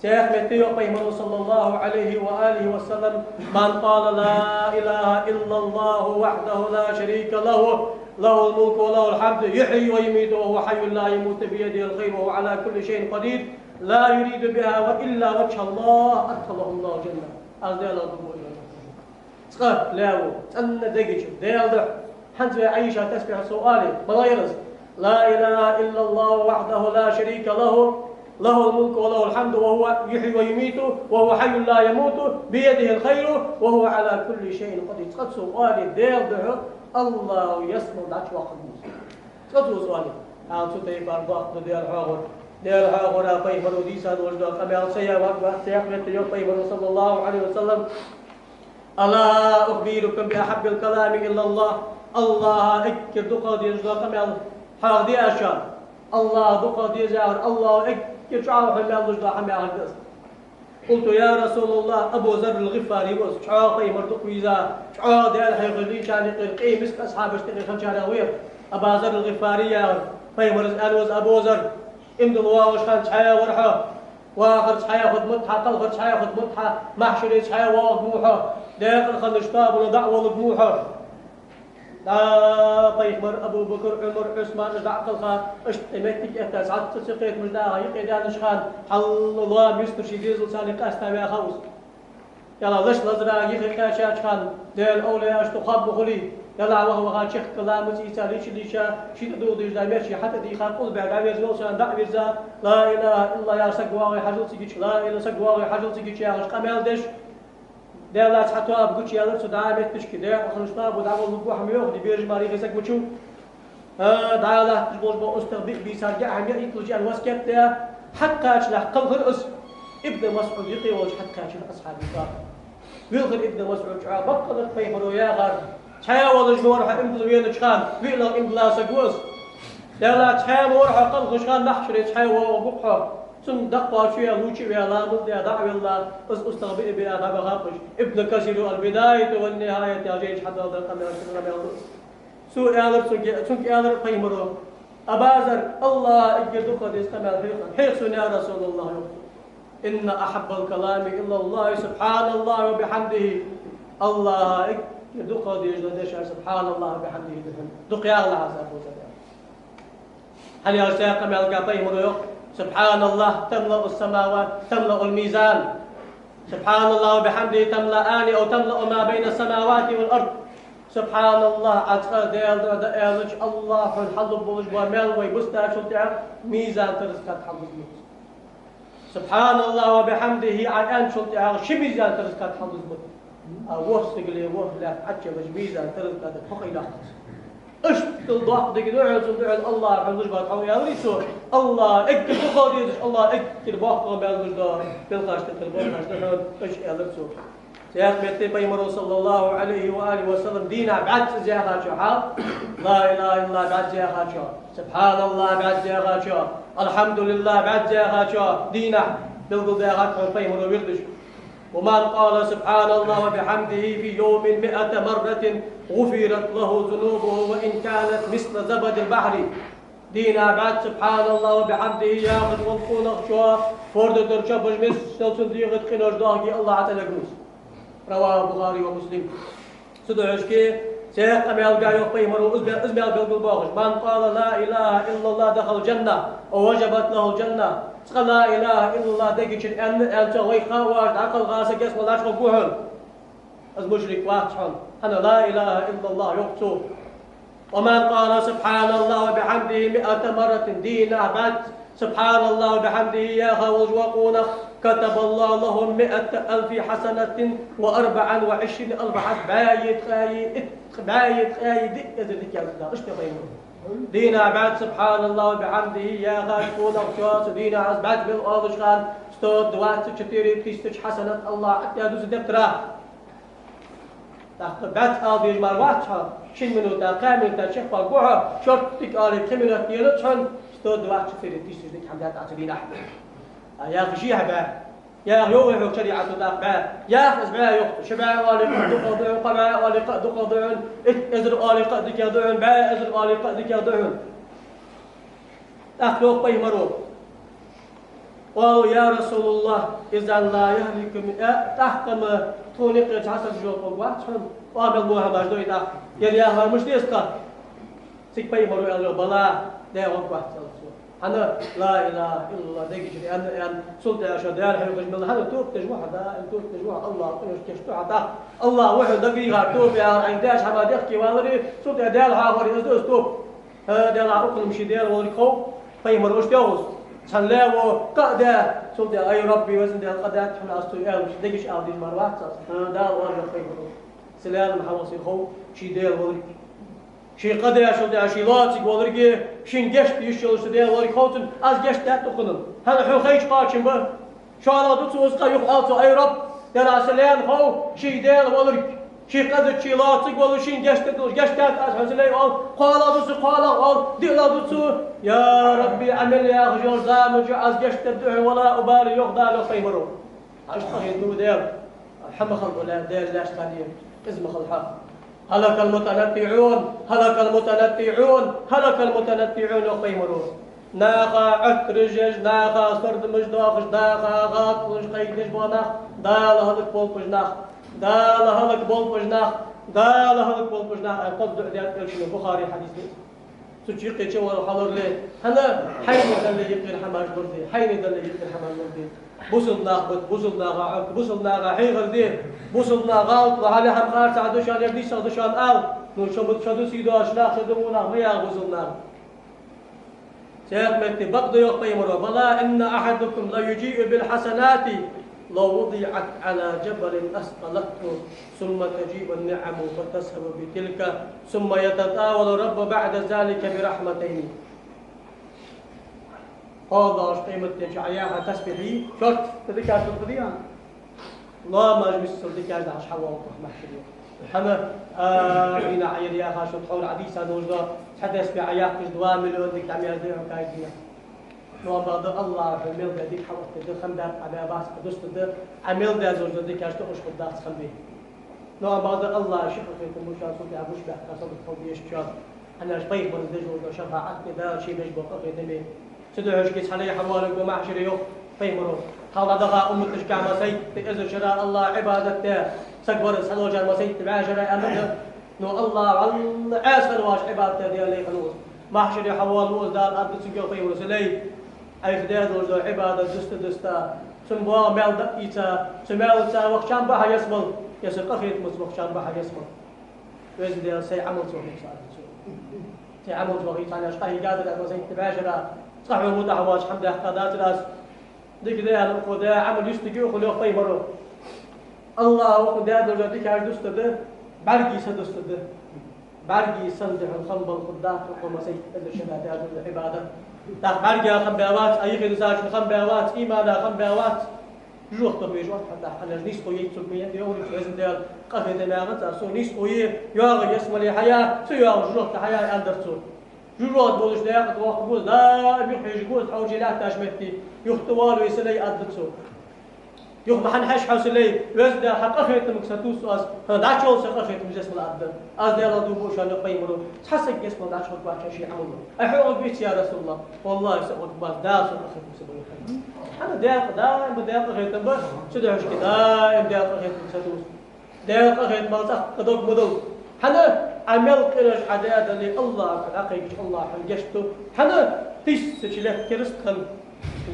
Цхьаькха метте йоах Пайхамаро, صلى الله عليه وآله وسلم: «من قال لا إله إلا الله وحده لا شريك له، له الملك وله الحمد، يحيي ويميت وهو حي لا يموت بيده الخير وهو على كل شيء قدير، لا يريد بها إلا وجه الله، أدخله الله الجنة». Аз Даьлах дув буъ. Цкъа лаьво, цӀена дега чу, Даьла духьа. ХӀанз вай Ӏайса тасбихь со оале, малагӀа яр из? «لا إله إلا الله وحده لا شريك له، له الملك وله الحمد وهو يحيي ويميت وهو حي لا يموت بيده الخير وهو على كل شيء قدير». Цкъа цо оале, Даьла духьа АллахӀа ялсмала дӀачуваккхаргва из. Цкъа цо из оале. ХӀанз цу тайпара бахт да Даьла хьоахавар. Даьла хьоахавара Пайхамаро дийца долаш да къамаьл, са я вакъ вац, цхьаькха метте йоах Пайхамаро, صلى الله عليه وسلم: «ألا أخبركم بأحب الكلام إلى الله». АллахӀа эггара дукхагӀа дезаш дола къамаьл хьоахаде аз шоана? АллахӀа дукхагӀа деза яхар, АллахӀа эггара чӀоагӀа хьона маьл луш дола хӀама яхар да из. قلت: يا رسول الله, Абу Зарр ал-ГӀифари ва из, чӀоагӀа Пайхамар дукха вийза, чӀоагӀа Даьла хьехаш лийчарна юкъера, къе миска асхьабашта юкъера хинначарех ва ер. Аба Зарр ал-ГӀифари, яхар, Пайхамара аьннад: «Абу Зарр, иман дилла воагӀаш хана цхьаь вар хьо, вахарца хьаь хургда-м хьа, кхалхарца хьаь хургда-м хьа, махьшаре цхьаь воагӀаргва хьо, декъала хиннача тоабано дӀа а воларгва хьо». ДӀа Пайхамар, Абу Бакр, Ӏумар, Ӏусман, уж дӀа а кхелха, иштта моттиг этта, цхьацца ца кхетамаш даха, юкъе даьннача хана, хьалла лоам юстара ший дезалца къаьста ваьха ва из. Е лаьш лазара юхе кхаьчача хана, Даьла овлияшта хоб ма хулий, е лаьш ваха-ваха чехка ламаз ийца, лийча-лийча, ший тӀадувха дезаш дола мерч хьатӀадийха, къулбехьа дӀаверза, волча хана дӀа а вирза, «لا إله إلا الله» яхаш саг воагӀе хьажал цига чу, «لا إله», саг воагӀе хьажал цига чу яхаш къамаьл деш, Даьла, цхьа тоаба гучаяьлар цу дӀа метташка, декъала хиннача тоабо дӀаволларгва хьо, ма йоах, дий, бежа мара юхе саг ма чу. А, дӀа латташ болаш бола устагӀа биъ бийсара геа хӀама яа, итталча аьнна васкет а даь, хьакхаччалца кхалхар из. Ибн МасӀуд юкъе волча хьакхаьчар асхьабий тоаба. Вилхар Ибн МасӀуд чӀоагӀа, баккъала Пайхамаро яхар: «Цхьаь волаш ма вар хьо иман дилла венача хана, виълагӀа иман дилла саг ва из». Даьла цхьа мо вар хьо кхалхашка, маьхшаре цхьа воагӀа гу хьо. Цунна даккхача ваьлла, вуча ваьлла, мел де дӀа а велла, из устагӀа биъ-биъ дӀабаха кхаш. Ибн Касира «Аль-Бидая ва Нихая» яхача жайна чу хьадоаладаь къамаьл, къамаьл да. Цо аьлар цунга, цунга аьлар пайхамаро: «Аба Зарр, АллахӀа эггара дукха деза къамаьл хьоахад. Хьоаха сона, я РасулаллахӀ», — йоах цо. «إن أحب الكلام إلى الله سبحان الله وبحمده». АллахӀа эггара дукха дезаш дола дешаш «سبحان الله وبحمده» да хьона. Дукха яхалахь аз, Абу Зарр. ХӀана аьлча цхьан къамаьлага пайхамаро йоах: «سبحان الله تملأ السماوات، تملأ الميزان. سبحان الله وبحمده تملأان أو تملأ ما بين السماوات والأرض». СубхьаналлахӀ, Ӏа цкъа Даьла духьа дӀааьлча, АллахӀ хьона хьалургболаш бола маьл вай бустачул тӀехьа мизан тараза кад хьалдузбу. «СубхьаналлахӀи ва бихьамдихӀи» Ӏа аьнначул тӀехьагӀа ши мизан тараза кад хьалдузбу. А ворхӀ стигал, ворхӀ лаьтта Ӏочуйоллаш мизан тараза кад кхы кхы даккха. Иштта доккха дика да хьона, цун духьал АллахӀ хьона луш ба тхьовра, аьлар цо. АллахӀа эггара дукха дезаш, АллахӀа эггара боккха маьл луш да, белхаш тӀа тара болхаш да хьона, иштта аьлар цо. Цхьаькха метте пайхамаро, صلى الله عليه وآله وسلم, дийнахьа бӀаьзза из яхача хьал, لا إله إلا الله бӀаьзза яхача, سبحان الله бӀаьзза яхача, الحمد لله бӀаьзза яхача, дийнахьа белгалдаьхад хьона пайхамаро вирдаш: «ومن قال سبحان الله وبحمده في يوم مائة مرة غفرت له ذنوبه وإن كانت مثل زبد البحر». Дийнахьа бӀаьзза «سبحان الله وبحمده» яхаш вола къонахчо, форда тӀара чубужа миссел цун дегӀа тӀа къинош доахаргья АллахӀа тӀалег луц. رواه البخاري ومسلم. Цудухьа шке цхьаькха къамаьлага йоах пайхамаро, из бе-, из маьл белгалбоахаш: «من قال لا إله إلا الله دخل الجنة أو وجبت له الجنة». Цкъа «لا إله إلا الله» дега чура аьнна, аьнна цо вайх хьавоагӀаш дӀакхалха саг ялсмала чу гӀоргва хьона. Из мушрик вац хьона, хӀана, لا إله إلا الله йоах цо. «ومن قال سبحان الله وبحمده مائة مرة» дийнахьа бӀаьзза «سبحان الله وبحمده» яха волаш вола къонах, «كتب الله له مائة ألف حسنة وأربعا وعشرين ألف حسنة». БӀаьи ткъаьи итт, бӀаьи ткъаьи диъ эзар дика яздаьд, иштта пайхамаро. Дийнахьа бӀаьзза «سبحان الله وبحمده» яхача къонахчо, цу дийнахьа из бӀаьзза мел оалаш хана, сто двадцать четыре тысячи хьасанат АллахӀа тӀа дуза дептара. ТӀаккха бӀаьзза ала дезаш мара вац хьо, шин минута, кхаь минута чакхваргва хьо, шортта дика оале, кхы минот делац хьона, сто двадцать четыре тысячи дика хӀама даьд Ӏа цу дийнахьа. А яха жихьа бӀаь, яха йоах хьога шариӀато тӀаккха бӀаь, яха из бӀаь йоах цо, ши бӀаь оале къа дукхагӀа да хьона, кхо бӀаь оале къа дукхагӀа да хьона, итт эзар оале къа дикагӀа да хьона, бӀаь эзар оале къа дикагӀа да хьона. ТӀаккха йоах пайхамаро: «قالوا يا رسول الله إذا لا يهلك من», э, тӀаккха-м тхона юкъе цхьа саг жоп лургвац хьона, къамаьл мо хӀамаш дой тӀаккха. Ер яхар мишта деза тха? Цига пайхамаро аьлар: «بلى, даь гӀоргвац», — аьлар цо. ХӀана, لا إله إلا الله дега чура аьнна, аьнна, цул тӀехьа шо Даьла хьехаш мел хӀана тоба деш ва хьо, даим тоба деш ва хьо, АллахӀа къинош кийчдаь ва хьо тӀаккха. АллахӀа ва хьона дагийгӀа тоба яхар, Ӏайна даьча хӀаман дехке валаре, цул тӀехьа Даьла хьоахавар из да из тоба. ХӀа, Даьла, укхунна-м ший Даьла волга хов, пайхамар иштта йоах из. Цхьан лаьво къа а даь, цул тӀехьа: «أي ربي, везан Даьла, къа даьд хьона аз цунна», — аьлча, дега чу ала дезаш мара вац из. ХӀа, Дала оалаш йоах пайхамаро. Цу лаьна-м хьалха ший хов ший Даьла волга. Ший къа даь, цул тӀехьа ший лоацилга волга, шийна гешт де йиш йолаш цу Даьла волга хов цунна, аз гешт даьд укхунна. ХӀана, хьона хайча кхоачам ба. ШоллагӀа ду цо из къа, юха оал цо: «أي رب, Даьла, са лаьна хов ший Даьла волга. Ший къа даьд, ший лоацилга волаш, шийна гешт дергдолаш гешт даьд аз хьона, са лай», — оал. КхоалагӀа ду цо, кхоалагӀа оал, диълагӀа ду цо: «يا ربي, Ӏа мел яхаш йолча заман чу аз гешт дергда хьона, вала убали», — йоах Дала, йоах пайхамаро. Иштта къахетам ба Даьла. Хьа ма хала, Даьла, Даьла лаьшта дӀа къиза ма хила хьа. «هلك المتنطعون، هلك المتنطعون، هلك المتنطعون», — йоах пайхамаро. Наха Ӏоттараш еш, наха сардамаш доахаш, наха гӀазкхалаш кхайкадеш бола нах, Дала хӀалакболба уж нах, Дала хӀалакболба уж нах, Дала хӀалакболба уж нах, аьнна кхозза дуӀа даьд Элчано, Бухаре хьадис да. Цу чу юкъе чувала хьалурле, хӀана, хьайна дале юкъера хӀамаш лургда, хьайна дале юкъера хӀамаш лургда. Бусалба нах ба, бусалба наха Ӏоотта, бусалба наха хьехар де, бусалба наха гӀалат лу, хьале хӀама харцахьа да шоана, е нийсагӀа да шоана ала. Ну, шо ма, шо дусий доацаш нах, шо дувгӀа нах ма яха бусалба наха. Цхьаькха метте бакъда йоах пайхамаро: «بلى إن أحدكم ليجيء بالحسنات لو وضعت على جبل أثقلته ثم تجيء النعم فتذهب بتلك ثم يتطاول الرب بعد ذلك برحمتين». ХӀанз къематдийнахьа Ӏа яха тасбихьий, шортта дикаш дукха дий хьона? Лоамаш миссел дикаш дахьаш хьавоагӀаргва маьхшаре. ХӀана, а, дийнахьа Ӏа ер яхаш, тхьовра Ӏа дийца долаш да, Хьа дас бе Ӏа яхкаш два миллион дика Ӏа мел даь хьо кайдина. Но амма бакъда АллахӀа хьона мел даь дика хьаоттаде, хам баьккха Ӏа баьбац, Ӏа дустаде, Ӏа мел даь зурза дикаш тӀа уж хургдац хам бе. Но амма бакъда АллахӀа ши къахетам ба шоана, цу тӀа гуш баьккха сабат хьо беш чоа. Хьанаш пайхамара деш дола шафаӀат де Дала ший беш бола къахетаме. Цу духьашка цхьана хьаваларгва махьшаре йоах пайхамаро. Хьалха дӀадахача умматашка массайтта эзар шера АллахӀа Ӏибадат даь саг вар, цхьадолчар массайтта вӀашагӀ аьннад. Но АллахӀа валла Ӏаьсал ваш Ӏибадат даь Даьла лай хиннав из. Махьшаре хьавоалаву из, Дала аргда цунга, йоах пайхамаро, са лай, Ӏайха даь долаш дола Ӏибадат дуста-дуста, цун богӀа маьл дӀаийца, цу маьлаца вахчам ба хьа ялсмала, е са къахетамца вахчам ба хьа ялсмала. Веза Даьла, сай Ӏамалца вахийта, аргда цо. Сай Ӏамалца вахийта, хьанаш къахьийгадара аз массайтта вӀашагӀ, цкъа хьона мутӀахьа воацаш хӀама даьккха дацар аз. Дика да аьнна, укхо даь Ӏамал юстаргья укхунна, йоах пайхамаро. АллахӀа укхунна даь долаш дола дикаш дустаде, бӀаргий са дустаде. БӀаргий санна да хьона хам бала хургдац укхо массайтта эзар шера даь дола Ӏибадат. ТӀаккха бӀарга хам баь вац, Ӏа юхедисачун хам баь вац, имана хам баь вац. ЖожагӀате веш вац хьа тӀаккха, хьанаш нийсхо яц цунга, ма яхар цо, Веза Даьла, къахетам яхац аз, со нийсхо я, йоагӀа ялсмале хьаяха, ца йоагӀа жожагӀате хьаяха, аьннадар цо. ЖожагӀате болаш декъа тӀа вахаргва из, даим юхахьежаргва из хьо ший лаьттача метте, юха тӀавоал вай, са лай, аргда цо. Юха ма хьахьежа хьо, са лай, Веза Даьла, хьа къахетамга сатувс аз, хьона дӀачувалва са къахетамца ялсмала, аргда. Аз Даьлах дув буъ шоана, йоах пайхамаро, цхьа саг ялсмала дӀачухургвац ший Ӏамало. Ай, хьо гӀоргвеций, я РасулаллахӀ? ВаллахӀи, са гӀоргбац, Дала сона къахетамца бой. ХӀана? Даькъа даим ба Даьла къахетам ба, цу духьашка даим Даьла къахетамца сатувс. Даьла къахетамах цӀаккха дог ма дала. ХӀана? Ӏа мел къинош Ӏа даь дале, АллахӀага дӀакхайкача, АллахӀа хьона гешт ду. ХӀана? Тысяча лет кераста хинна,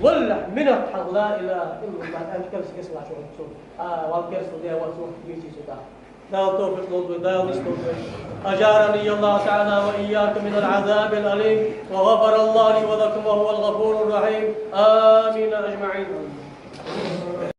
валлахӀи, минот хьалха لا إله إلا الله аьннача кераста гешт лаьцача вац цо. А, валла кераста даь вац, вахт веций цо тӀаккха. Дала тавфикъ лолда вай, Дала нийсдолда вай. أجارني الله تعالى وإياكم من العذاب الأليم، وغفر الله لي ولكم وهو الغفور الرحيم. آمين أجمعين.